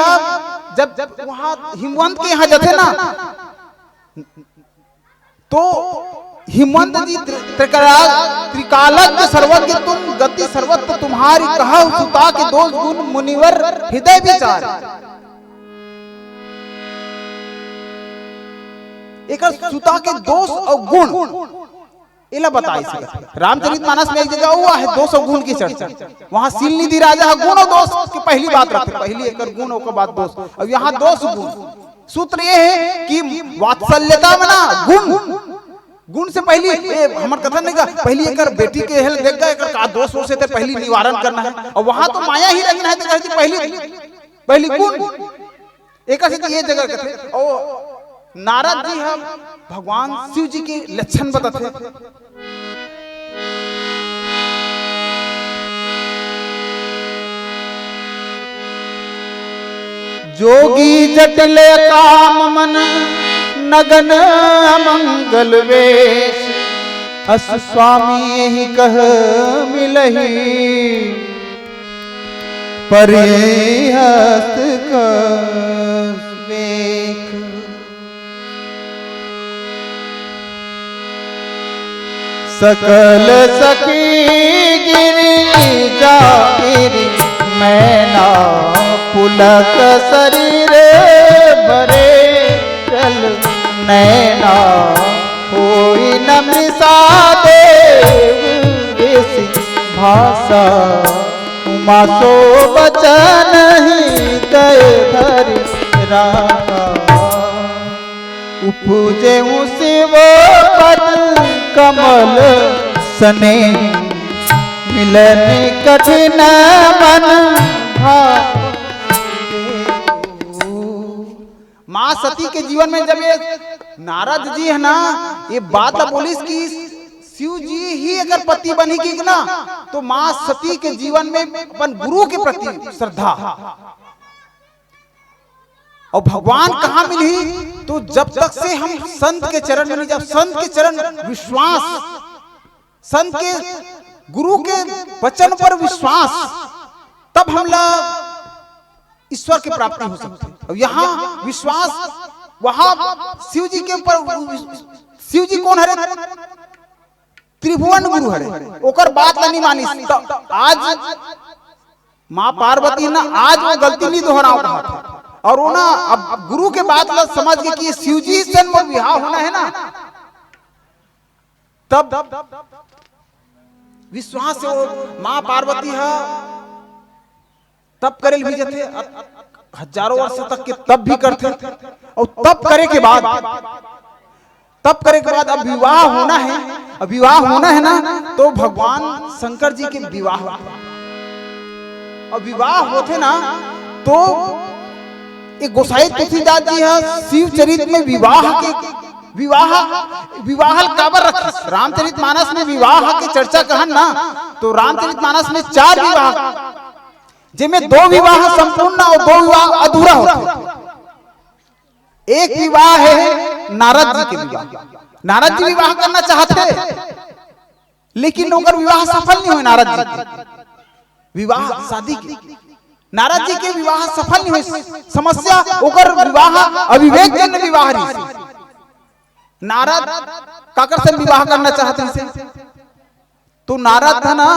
जब, जब वहां हिमवंत के यहाँ जथे ना, तो हिमवंत जी त्रि-, त्रिकाल-, त्रिकालज्ञ सर्वज्ञ तुम, गति सर्वत्र तुम्हारी, कहहु सुता के दोष गुण मुनिवर हृदय विचार। एकर सुता के दोष अउ गुण एला बताई सकत हे। रामचरित मानस में एक जगह हुआ है दोष अउ गुण की चर्चा। वहां शील निधि राजा ह गुण अउ दोष के पहली बात रखथे, पहली एकर गुण, ओकर बाद दोष। अब यहाँ दोष गुण सूत्र ये है कि वात्सल्यता में ना गुण, गुण से पहली, ए, हमर कथन नहीं का, पहली एकर बेटी के हेल देख गा, एकर का दोष हो से ते पहली निवारण करना है। और वहां तो माया ही रखना है, तो कहती पहली, पहली गुण। एकर से ये जगह कथे, और नारद जी हम भगवान शिव जी के लक्षण बताथे। जोगी जटिल काम मन नगन अमंगल वेश, अस स्वामी यही कह मिलही परिहस्त कस बेख। सकल सखी गिरिजा गिरि मैना, पुलक शरीर भरे जल नैना। होई न मिसा देव बेसी भाषा, उमा सो बचन ही दय धरि राखा। उपजे शिव पद कमल स्नेह, मिलन कठिन मन भाव। माँ सती के जीवन में जब ये नारद जी है ना, ये बात ला बोलिस कि शिव जी ही एकर पति बनही कि ना, तो माँ सती के जीवन में अपन गुरु के प्रति श्रद्धा। और भगवान कहाँ मिलही? तो जब तक से हम संत के चरण में, जब संत के चरण विश्वास, संत के, गुरु के वचन पर विश्वास, तब हमला ईश्वर की प्राप्ति हो सकती है। और यहाँ विश्वास, वहां शिव जी के ऊपर, शिव जी कौन हरे? त्रिभुवन गुरु हरे। ओकर बात ला नहीं मानिस। तो आज माँ पार्वती ना, आज वो गलती नहीं दोहराव कहा था। और वो ना, अब गुरु के बात ला समझ के कि शिव जी से मोर विवाह होना है ना, तब विश्वास से वो माँ पार्वती ह तप करे ल भी जथे, हजारों वर्ष तक के तप भी करथे। और तप करे के बाद, तप करे के बाद अब विवाह होना है, अब विवाह होना है ना, तो भगवान शंकर जी के विवाह होथे। अब विवाह होथे ना, तो एक गोसाई तुलसीदास जी ह शिव चरित में विवाह के, विवाह, विवाह ल काबर रखिस? रामचरित मानस में विवाह के चर्चा कहन ना, तो रामचरित मानस में चार विवाह, जेमे दो विवाह संपूर्ण और दो विवाह अधूरा होथे। एक विवाह है नारद जी के विवाह। नारद जी विवाह करना चाहते, लेकिन ओकर विवाह सफल नहीं होय। नारद जी के विवाह, शादी के, नारद जी के विवाह सफल नहीं होय। समस्या, ओकर विवाह अविवेक जन्य विवाह रहिस। नारद काकर से विवाह करना चाहत रहिस? तो नारद ह ना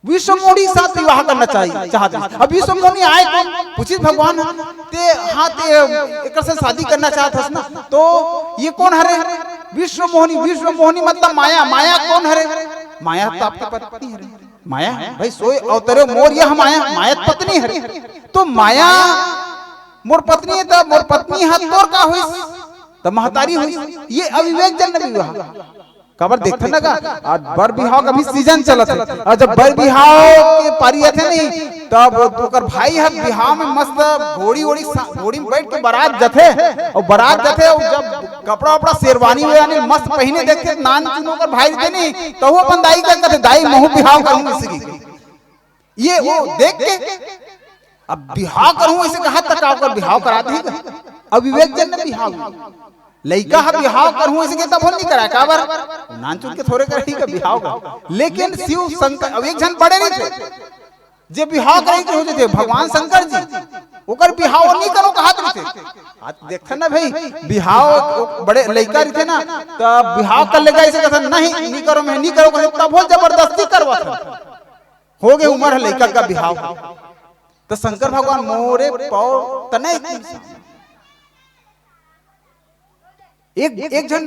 विश्वमोहिनी साथ विवाह करना चाही, चाहत रहिस। अब विश्वमोहिनी आय कौन? पूछिस भगवान, ते, हाँ, ते एकर से शादी करना चाहत हस ना, तो ये कौन हरे? विश्वमोहिनी। विश्वमोहिनी मतलब माया। माया कौन हरे? माया तो आपके पत्नी हरे। माया, भाई, सोय अवतरे मोर यह माया, माया पत्नी हरे। तो माया मोर पत्नी है, तो मोर पत्नी ह तोर का होइस? तो महतारी होइस। ये अविवेक जन्य विवाह। काबर देखथन ना का, आज बर बिहाव के अभी सीजन चलत हे, और जब बर बिहाव के पारी आथे नहीं, तब ओकर भाई ह बिहाव में मस्त घोड़ी ओड़ी सा-, घोड़ी में बैठ के बारात जाथे, और बारात जाथे, और जब कपड़ा उपड़ा शेरवानी वेरवानी मस्त पहिने देखथे, नान चुनो ओकर भाई रहिथे नहीं, तो वो अपन दाई का कहथे, "दाई, महू बिहाव करहूं इसकी।" ये वो देख के, अब बिहाव करहूं इसे कहा तक ओकर बिहाव करा दी। अविवेक जन्य बिहाव, लइका ह बिहाव करहूं इसे के तब नहीं कराय, काबर? नानचुन के थोरे करही का बिहाव का। लेकिन शिव शंकर, अब एक झन बड़े नहीं थे, जे बिहाव करे के हो जथे, भगवान शंकर जी, ओकर बिहाव नहीं करो कहत रहिथे। आज देखथन ना भाई, बिहाव बड़े लइका रहिथे ना, त बिहाव कर लेगा इसे कहथन, "नहीं, नहीं करो, मैं नहीं करो," कहथे, तब वो जबरदस्ती करवाथन। हो गए उम्र है लइका का बिहाव। तो शंकर भगवान मोरे पाव तने, एक एक झन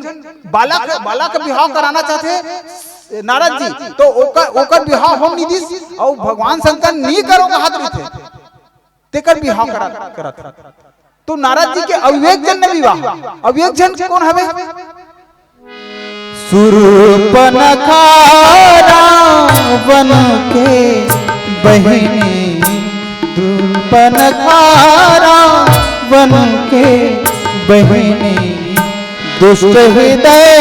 बालक बालक बिहाव कराना चाहथे नारद जी, तो ओकर ओकर बिहाव होम नहीं दिस, अउ भगवान शंकर नहीं करो कहत रहिथे, तेकर बिहाव करा करत। तो नारद जी के अविवेक जन ने विवाह, अविवेक जन कौन हवे? सुर्पनखा रावण के बहिनी, सुर्पनखा रावण के बहिनी, दुष्ट हृदय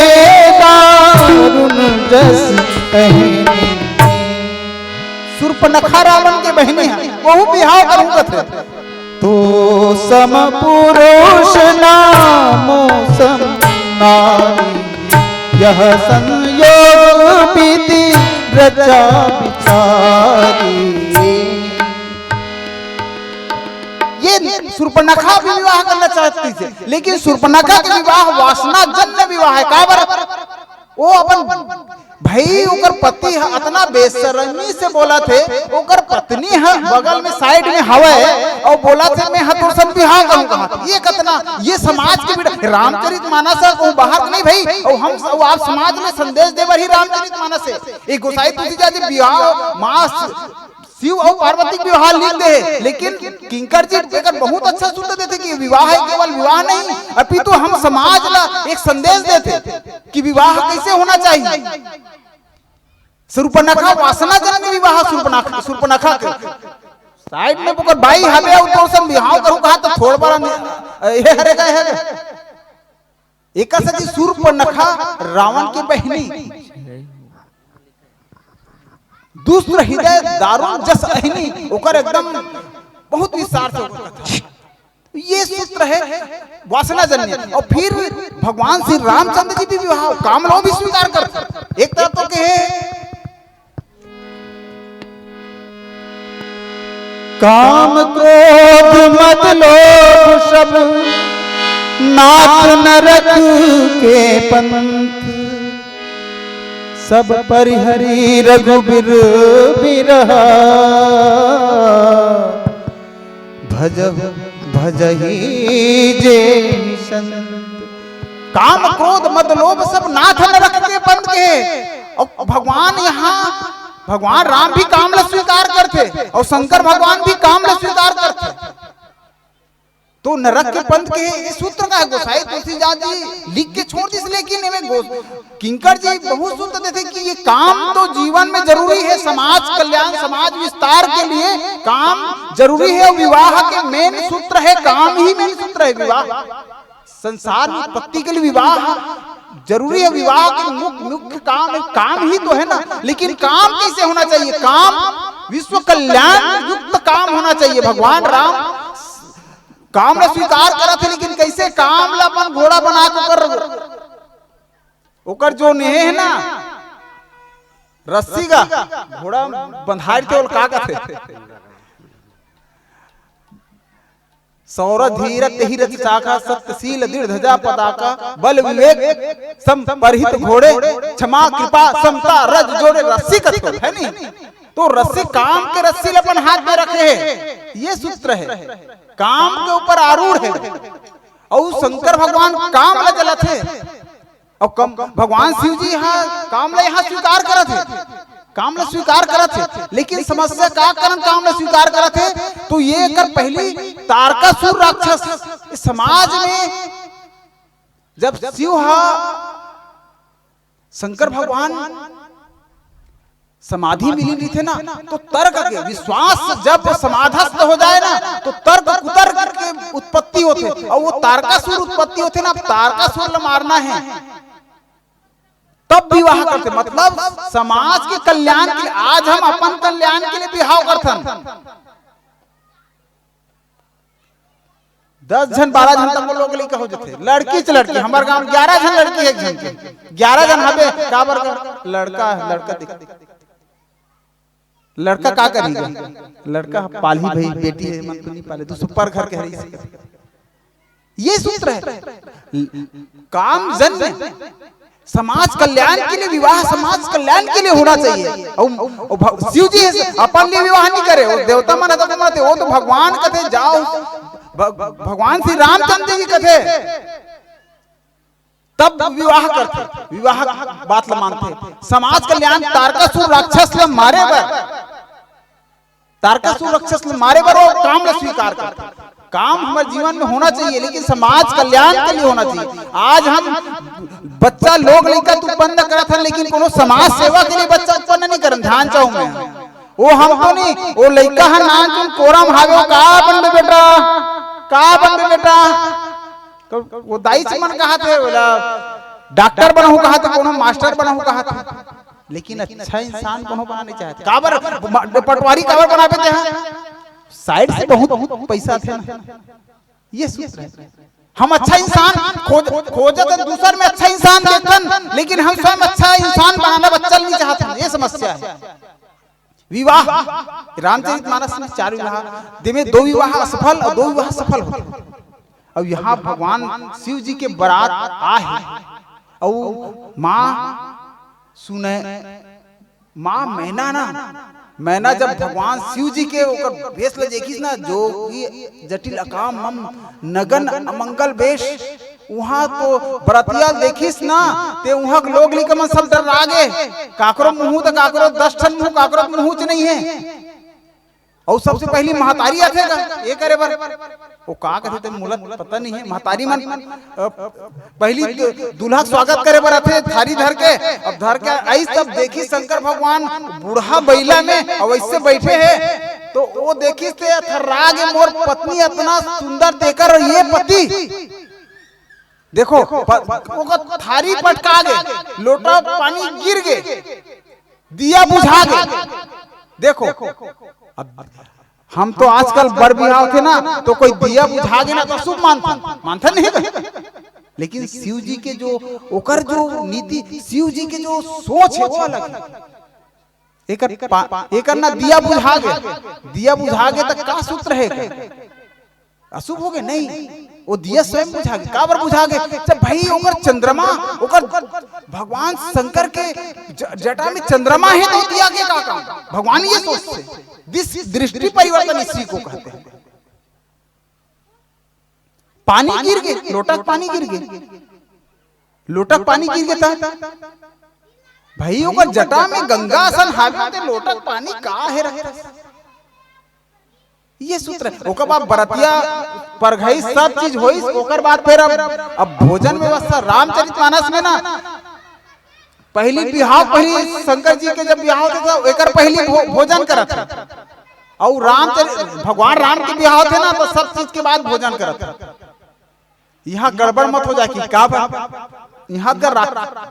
दारुण जस अहिनी। सुर्पनखा रावण के बहिनी हे, वहू बिहाव करहूं कथे। तो सम पुरुष नामो सम नारी, यह संयोग विधि रचा विचारी। ये सुर्पनखा भी विवाह करना चाहती थी, लेकिन सुर्पनखा के विवाह वासना जन्य विवाह है। काबर? वो अपन भाई, ओकर पति ह अतना बेशरमी से बोलत हे, ओकर पत्नी ह बगल में साइड में हवय अउ बोलत हे, "मैं ह तोर संग बिहाव करहूं" कहा। ये कतना, ये समाज के बिड़ा, रामचरित मानस ह, कहूं बाहर के नहीं भाई, अउ हम, अउ आप समाज में संदेश दे बर ही रामचरित मानस हे। ये गोसाई तुलसीदास जी बिहाव मास शिव अउ पार्वती के विवाह लिख दे हे, लेकिन किंकर जी एकर बहुत अच्छा सूत्र देथे कि विवाह हे केवल विवाह नहीं, अपितु हम समाज ला एक संदेश देथे कि विवाह कैसे होना चाहिए। सुर्पनखा वासना जन्य विवाह, सुर्पनखा, सुर्पनखा के साइड में ओकर बाई हवे अउ तोर संग बिहाव करहूं कहा तो थोड़ बड़ा नि-, ए, हरे गए हरे। एकर सती सुर्पनखा रावण के बहिनी, दुष्ट हृदय दारुण जस अहिनी, ओकर एकदम बहुत विस्तार से ओकर कथा। ये सूत्र है वासना जन्य। और फिर भगवान श्री रामचंद्र जी भी विवाह काम लो भी स्वीकार करते। एक तरफ तो कहे काम क्रोध मद लोभ सब नाथ नरक के पंथ, सब परिहरी रघुबीर बिरहा, भजहु भजही जे संत। काम क्रोध मद लोभ सब नाथ नरक के पंथ के। और भगवान यहाँ, भगवान राम भी काम ला स्वीकार करथे और शंकर भगवान भी काम ला स्वीकार करथे। तो नरक के पंथ के ये सूत्र का है, गोसाई तुलसीदास जी लिख के छोड़ दिस, लेकिन एमे गो-, किंकर जी बहुत सूत्र देथे कि ये काम तो जीवन में जरूरी है, समाज कल्याण, समाज विस्तार के लिए काम जरूरी है। और विवाह के मेन सूत्र है, काम ही मेन सूत्र है विवाह। संसार में उत्पत्ति के लिए विवाह जरूरी है। विवाह के मुख्य, मुख्य काम, काम ही तो है ना, लेकिन काम कैसे होना चाहिए? काम विश्व कल्याण युक्त काम होना चाहिए। भगवान राम काम ला स्वीकार करत हे, लेकिन कैसे काम ला अपन घोड़ा बना के ओकर, ओकर जो नेह है ना, रस्सी का घोड़ा बंधाई थे, ओला का कथे? सौर धीर तेहि रथ चाका, सत्यशील दृढ़ ध्वजा पताका, बल विवेक सम परहित घोड़े, क्षमा कृपा समता रज जोड़े, रस्सी कथे, है नी? तो रस्सी, काम के रस्सी ल अपन हाथ में रखे हे, ये सूत्र है, काम के ऊपर आरूढ़ है। अउ शंकर भगवान काम ल जलत हे, अउ कम, भगवान शिव जी हा काम ल यहाँ स्वीकार करत हे, काम ल स्वीकार करत हे, लेकिन समस्या का कारण काम ल स्वीकार करत हे? तो ये कर पहली तारकासुर राक्षस इस समाज में जब शिव हा शंकर भगवान समाधि मिली रहिथे ना, तो तर्क के विश्वास जब समाधस्थ हो जाए ना, तो तर्क कुतर्क के उत्पत्ति होथे, और वो तारकासुर उत्पत्ति होथे ना, तारकासुर ल मारना है, तब विवाह करथे। मतलब समाज के कल्याण के लिए, आज हम अपन कल्याण के लिए विवाह करथन, दस झन, बारह झन तक लोग लइका हो जथे, लड़की च लड़की। हमर गांव ग्यारह झन लड़की, एक झन के ग्यारह झन हबे। काबर कर? लड़का, लड़का देख, लड़का का करही गा? लड़का पालही भाई, बेटी हे, मन तो नहीं पाले, तो सुपर घर के हरे। ये सूत्र है, काम जन्य, समाज कल्याण के लिए विवाह, समाज कल्याण के लिए होना चाहिए। और, और भ-, शिव जी अपन लिए विवाह नहीं करे, वो देवता मन तो मानते, वो तो भगवान कथे जाओ, भ-, भगवान श्री रामचंद्र जी कथे, तब विवाह करथे, विवाह बात ल मानथे। समाज कल्याण, तारकासुर राक्षस ल मारे बर, तारकासुर राक्षस ल मारे बर वो काम ल स्वीकार करथे। काम हमर जीवन में होना चाहिए, लेकिन समाज कल्याण के लिए होना चाहिए। आज हम बच्चा लोग लइका तो उत्पन्न करत हन, लेकिन कोनो समाज सेवा के लिए बच्चा उत्पन्न नहीं करन। ध्यान चाहूं मैं, वो हम तो नहीं, वो लइका ह नानचुन कोरा म हावे, वो का बनबे बेटा, का बनबे बेटा? तो वो दाई जी मन कहा थे, बोला, डॉक्टर बनहूं कहा थे, कोनो मास्टर बनहूं कहा थे, लेकिन अच्छा इंसान कोनो बना नहीं चाहते। काबर म-, पटवारी काबर बनाबे ते? साइड से बहुत, बहुत पैसा थे ना। ये सूत्र है। हम अच्छा इंसान खोज, खोजत हन, दूसर में अच्छा इंसान देखथन, लेकिन हम स्वयं अच्छा इंसान बनाना बच्चा नहीं चाहते हैं। ये समस्या है। विवाह, रामचरित मानस में चार विवाह, देमे दो विवाह असफल और दो विवाह सफल होथे। अब यहाँ भगवान शिव जी के बरात आहे, अउ माँ सुने, माँ मैना ना, मैना जब भगवान शिव जी के ओकर भेष ल देखिस ना, जोगी जटिल अकाम मम नगन अमंगल वेश, उहाँ तो बरतिया देखिस ना, ते उहाँ के लोग लइका मन सब डर्रा गे। काकरो मुँह त काकरो दस ठन मुँह, काकरो मुँह च नहीं है। अउ सबसे पहली महतारी आथे गा, ये करे बर। वो का कथे ते मोला पता नहीं है। महतारी मन, अ, पहली दु-, दूल्हा के स्वागत करे बर आथे, थारी धर के। अब धर के आइस, तब देखिस शंकर भगवान बूढ़ा बइला में, अउ ऐसे बैठे हे, तो वो देखिस ते थर्रा गे, मोर पत्नी अतना सुंदर, तेकर ये पति। देखो, प-, ओकर थारी पटका गे, लोटा पानी गिर गे, दिया बुझा गे। देखो, अब हम तो आजकल बर बिहाव थे ना, तो कोई दिया बुझा गे ना तो शुभ मानथन, मानथन नहीं का? लेकिन शिव जी के जो, ओकर जो नीति, शिव जी के जो सोच है, वो अलग है। एकर पा-, एकर ना दिया बुझा गे, दिया बुझा गे त का सूत्र है एकर? अशुभ हो गे? नहीं, वो दिया स्वयं बुझा गे। काबर बुझा गे? जब भाई ओकर चंद्रमा, ओकर भगवान शंकर के ज-, जटा में चंद्रमा है, तो दिया के का काम? भगवान ये सोचथे, दिस-, दृष्टि परिवर्तन इसी को कहते हैं। पानी गिर गे, लोटा के पानी गिर गे, लोटा के पानी गिर गे त भाई ओकर जटा में गंगा असन हावे, ते लोटा के पानी का है रखथे? ये सूत्र है। ओकर बाद बरतिया परघई सब चीज होइस, ओकर बाद फिर अब, अब भोजन व्यवस्था रामचरित मानस में ना, पहली बिहाव, पहली शंकर जी के जब बिहाव होथे, तो एकर पहली भो-, भोजन करत हे। अउ रामचरित, भगवान राम के बिहाव होथे ना, तो सब चीज के बाद भोजन करत हे। यहाँ गड़बड़ मत हो जाए कि का बा-, यहाँ कर रा-,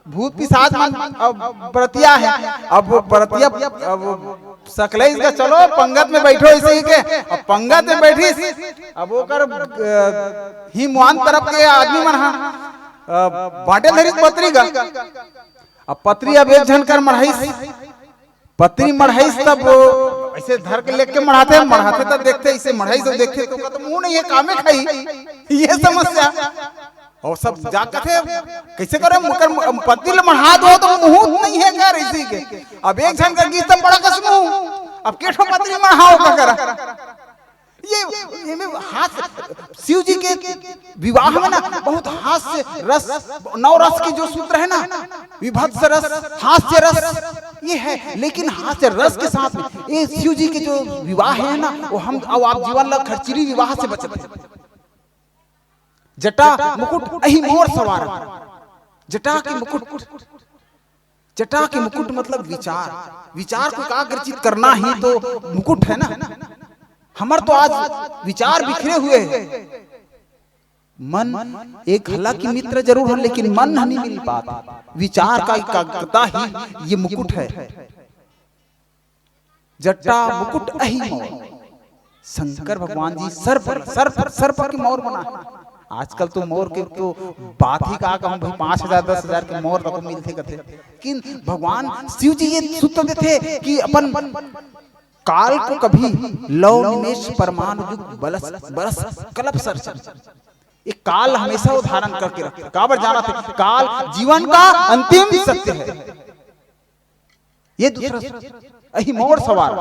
भूत पिशाच मन अब बरतिया है। अब वो बरतिया, अब वो सकलइस का, "चलो पंगत में बैठो," ऐसे ही के। अब पंगत में बैठिस, अब ओकर, अ, ही मुआन तरफ के आदमी मन हा, अ, बांटे धरिस पतरी का। अब पतरी अब एक झन कर मढ़ाइस, पतरी मढ़ाइस तब वो ऐसे धर के लेके मढ़ाथे, मढ़ाथे तब देखथे, ऐसे मढ़ाइस तब देखथे, तो कहथे, "मुंह नहीं है, कामे खाई?" ये समस्या। अउ सब जा कथे, "कैसे करे, मुकर पतरी ल मढ़ा दो तो मुंह नहीं है कर इसी के।" अब एक झन कर गिस तब बड़ा कस मुंह, अब के ठो पतरी मढ़ाओ का करा? ये, ये में हास्य, शिव जी के विवाह में ना बहुत हास्य रस, नौ रस के जो सूत्र है ना, विभत्स रस, हास्य रस, ये है। लेकिन हास्य रस के साथ में ये शिव जी के जो विवाह है ना, वो हम, अब आप जीवन ला खर्चीली विवाह से बचत है। जटा मुकुट अही मोर सवार, जटा के मुकुट, जटा के मुकुट मतलब विचार, विचार को एकाग्रचित करना ही तो मुकुट है ना। हमर तो आज विचार बिखरे हुए हैं। मन एक, हालांकि मित्र जरूर है, लेकिन मन नहीं मिल पाता। विचार का एकाग्रता ही ये मुकुट है। जटा मुकुट अही मोर। शंकर भगवान जी सर्प, सर्प, सर्प के मोर बना है। आजकल तो मोर के तो बात ही का कहूं भाई, पांच हजार, दस हजार के मोर तको मिलथे कथे। लेकिन भगवान शिव जी ये सूत्र देथे कि अपन काल को कभी लौ निमेष परमाणु युग बलस, बरस कल्प सर्जन। ये काल हमेशा वो धारण करके रखथे। काबर जानथे? काल जीवन का अंतिम सत्य है। ये दूसरा सूत्र। अही मोर सवार।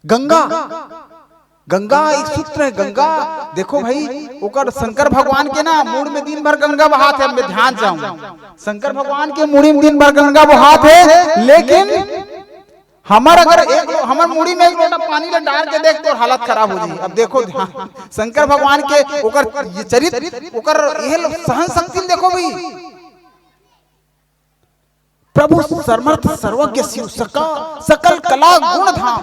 गंगा, गंगा एक सूत्र है, गंगा। देखो भाई, ओकर शंकर भगवान के ना मुड़ी में दिन भर गंगा बहात है, मैं ध्यान चाहूँ, शंकर भगवान के मुड़ी में दिन भर गंगा बहात है, लेकिन हमर अगर एक लो-, हमर मुड़ी में एक लोटा पानी ला डाल के देख, तोर हालत खराब हो जाही। अब देखो ध्यान, शंकर भगवान के ओकर ये चरित्र, ओकर ये लो-, सहन शक्ति देखो भाई। प्रभु सर्वमर्थ सर्वज्ञ शिव, सका-, सकल कला गुण धाम।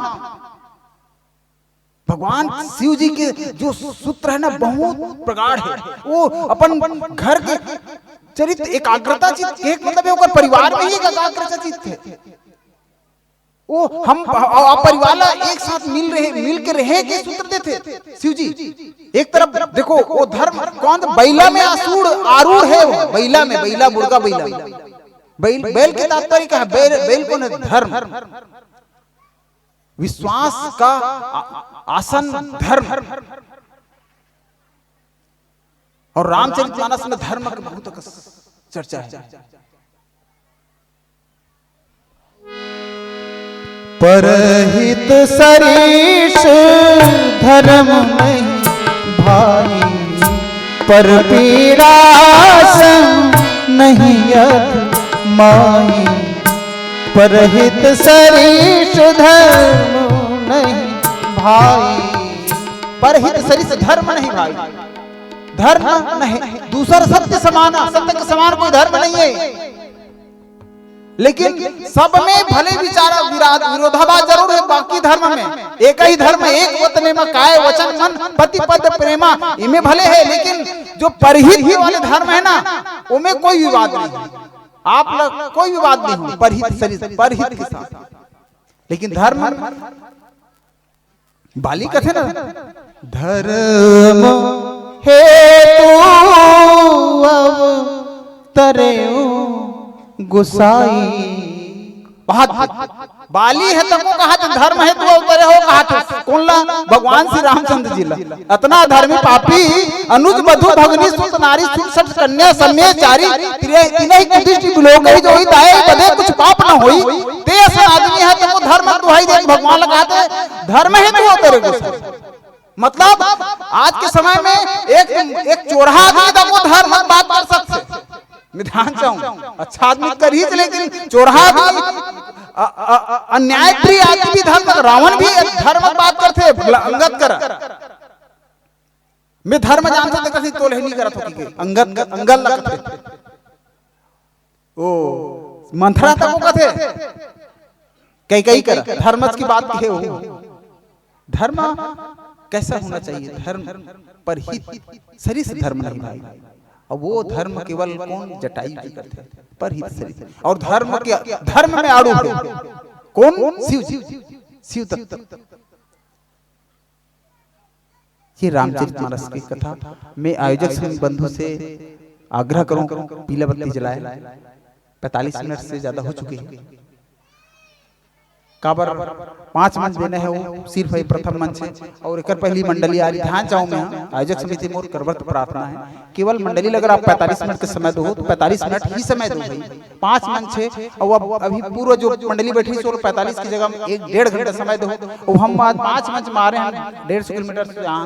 भगवान शिव जी के जो सूत्र है ना, बहुत प्रगाढ़ है। वो अपन घर के चरित्र एकाग्रता चित्त के, मतलब है, ओकर परिवार में ही एक एकाग्रता चित्त है। वो हम, आप परिवार ला एक साथ मिल रहे, मिल के रहे के सूत्र देथे शिव जी। एक तरफ देखो, वो धर्म कौन, बैला में आसूढ़ आरूढ़ है, वो बैला में, बैला, मुर्गा बैला। बैल, बैल के तात्पर्य का है, बैल, बैल कौन है? धर्म, विश्वास का आ-, आसन धर्म। और रामचरितमानस में धर्म के बहुत अकस चर्चा है। परहित सरीस धर्म नहीं भाई, पर पीरा सम नहीं अध माई। परहित सरीस धर्म नहीं भाई, परहित सरीस धर्म नहीं भाई, धर्म नहीं, दूसर सत्य समान, सत्य के समान कोई धर्म नहीं है। लेकिन सब में भले विचार विराध विरोधाभास जरूर है, बाकी धर्म में एक ही धर्म, एक वतने में काय वचन मन पति पद प्रेमा, इमे भले है, लेकिन जो परहित वाले धर्म है ना, ओमे कोई विवाद नहीं है। आप लोग कोई विवाद नहीं हो परहित सरीस, परहित के साथ, लेकिन धर्म बाली कथे ना, धर्म हेतु अवतरेउ गोसाई। बहुत बाली हे तको कहाथे, धर्म हेतु अवतरे हो कहाथे। कोन ला? भगवान श्री रामचंद्र जी ला। अतना धर्मी पापी अनुज मधु भगनी सुत नारी सुत सठ कन्या समेत चारी तिरे-, तिनहि कुदृष्टि बिलोकहि जोई ताहि बदे कुछ पाप न होई। ते असन आदमी हे तको धर्म दुहाई दे, भगवान ला कहाथे धर्म हेतु अवतरे गोसाई। मतलब आज के समय में एक, एक चोरहा आदमी तको धर्म बात कर सकथे। मैं ध्यान चाहूँ, अच्छा आदमी करही, लेकिन चोरहा आदमी, अ-, अ-, अ-, अन्याय प्रिय आदमी भी धर्म, रावण भी धर्म बात करथे, अंगद करा। मैं धर्म जानथों, तेकर से तोले नहीं करत हो कि अंगद, अंगद लगथे। ओ मंथरा तको कथे, कैकई करा, धर्मच की बात कहे हो। धर्म कैसा होना चाहिए? धर्म परहित सरीस धर्म नहीं भाई। अब वो धर्म केवल कौन? जटायु जी करथे, परहित सरीस। और धर्म के, धर्म में आड़ू है कौन? शिव जी, शिव तत्व। ये रामचरितमानस की कथा। मैं आयोजक समिति बंधु से आग्रह करूं, पीला बत्ती जलाए। पैंतालीस मिनट से ज्यादा हो चुके हैं। काबर पांच मंच देने हैं, वो सिर्फ ये प्रथम मंच है और एकर पहली मंडली आ रही। ध्यान चाहूं मैं, आयोजक समिति मोर करबद्ध प्रार्थना है, केवल मंडली ला अगर आप पैंतालीस मिनट के समय दो तो पैंतालीस मिनट ही समय दो भाई। पांच मंच है और अब अभी पूरा जो मंडली बैठी है, पैंतालीस की जगह एक डेढ़ घंटा समय दो। और हम आज पांच मंच मारे हैं, डेढ़ सौ किलोमीटर से यहाँ,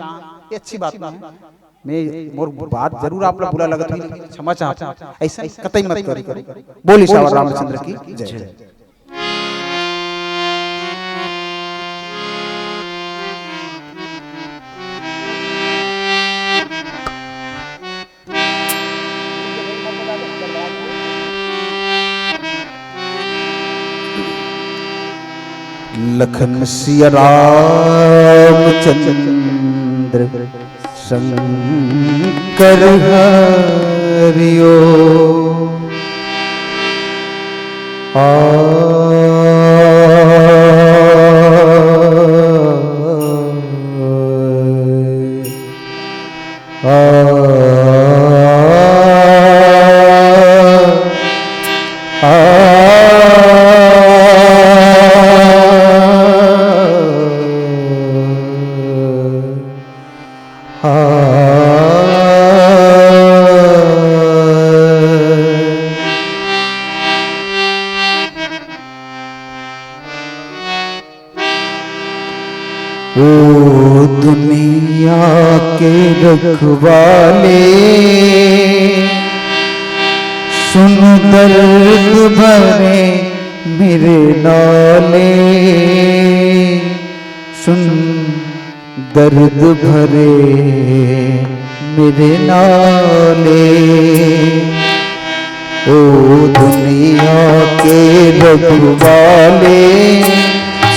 ये अच्छी बात नहीं है। मैं मोर बात जरूर आप लोग बुरा लगत हुई, लेकिन क्षमा चाहता हूँ, ऐसा कतई मत करो। बोलिए श्री रामचंद्र की जय। लखन सिया रामचंद्र शंकर हरिओ। आ, आ, आ, आ। ओ दुनिया के रखवाले, सुन दर्द भरे मेरे नाले, सुन दर्द भरे मेरे नाले। ओ दुनिया के रखवाले,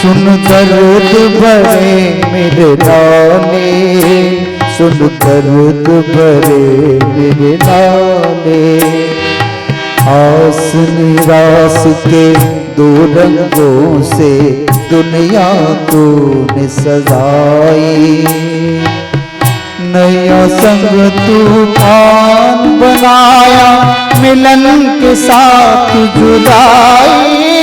सुन दर्द भरे मेरे नाले, सुन दर्द भरे मेरे नाले। आस निराश के दो रंगों से दुनिया तूने सजाई। नया संग तूफान बनाया, मिलन के साथ जुदाई।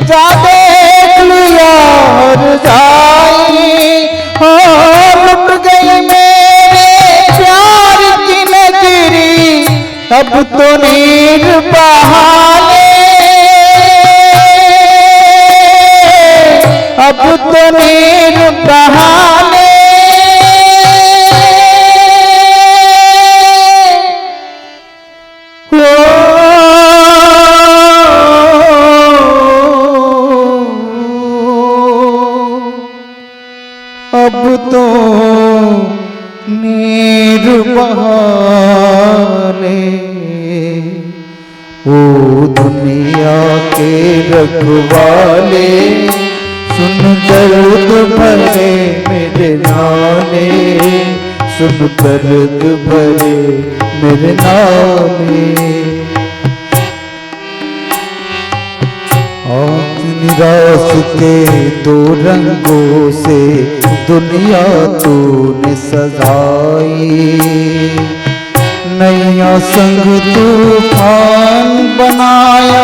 जा देख लिया हर जाई, हो लुट गई मेरे प्यार की नगरी। अब तो नीर बहाने, अब तो नीर बहाने। हो, अब तो नीर बहाने। ओ दुनिया के रखवाले, सुन दर्द भरे मेरे नाले, सुन दर्द भरे मेरे नाले। आँख निराश के दो रंगों से दुनिया तूने सजाई। नया संग तूफान बनाया,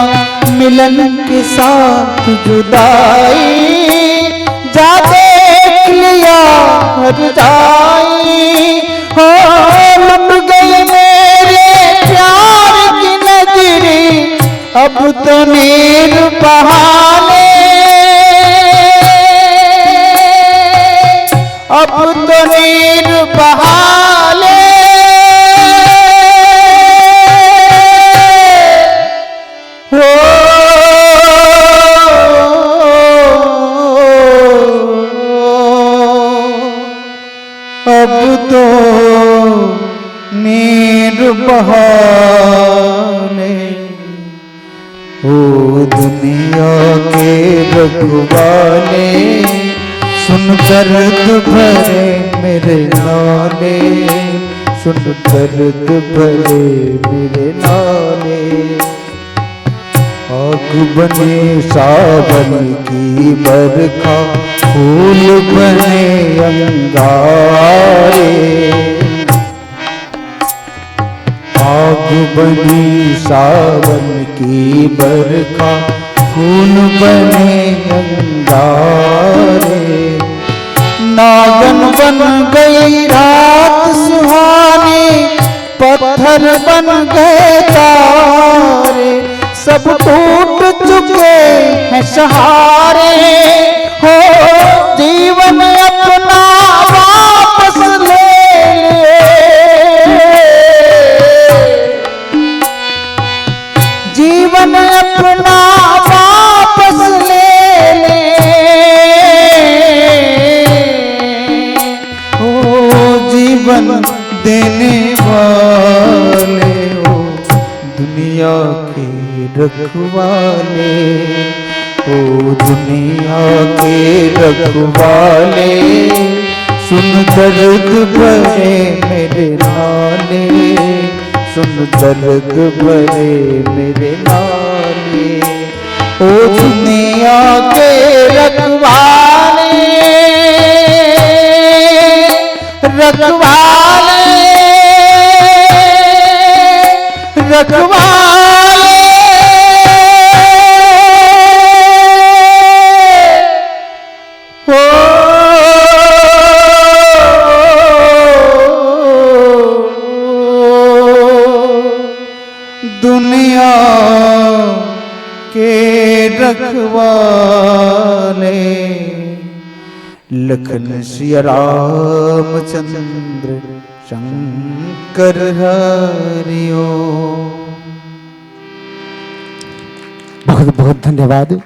मिलन के साथ जुदाई। जा देख लिया हर जाई, हो लुट गई मेरे प्यार की नगरी। अब तो नीर बहाने, अब तो नीर बहाने। हो, अब तो नीर बहाने। ओ दुनिया के रखवाले, सुन दर्द भरे मेरे नाले, सुन दर्द भरे मेरे नाले। आग बने सावन की बरखा, फूल बने अंगारे। आग बनी सावन की बरखा, फूल बने अंगारे। नागन बन गई रात सुहानी, पत्थर बन गए तारे। सब टूट चुके हैं सहारे, हो जीवन अपना वापस ले ले। जीवन अपना वापस ले ले, ओ जीवन देने वाले, ओ दुनिया के रखवाले, ओ दुनिया के रखवाले, सुन दर्द भरे मेरे नाले, सुन दर्द भरे मेरे नाले। ओ दुनिया के रखवाले, रखवाले, रखवाले। हो, दुनिया के रखवाले, लखन सिया रामचंद्र शंकर हरि ओम। बहुत बहुत धन्यवाद।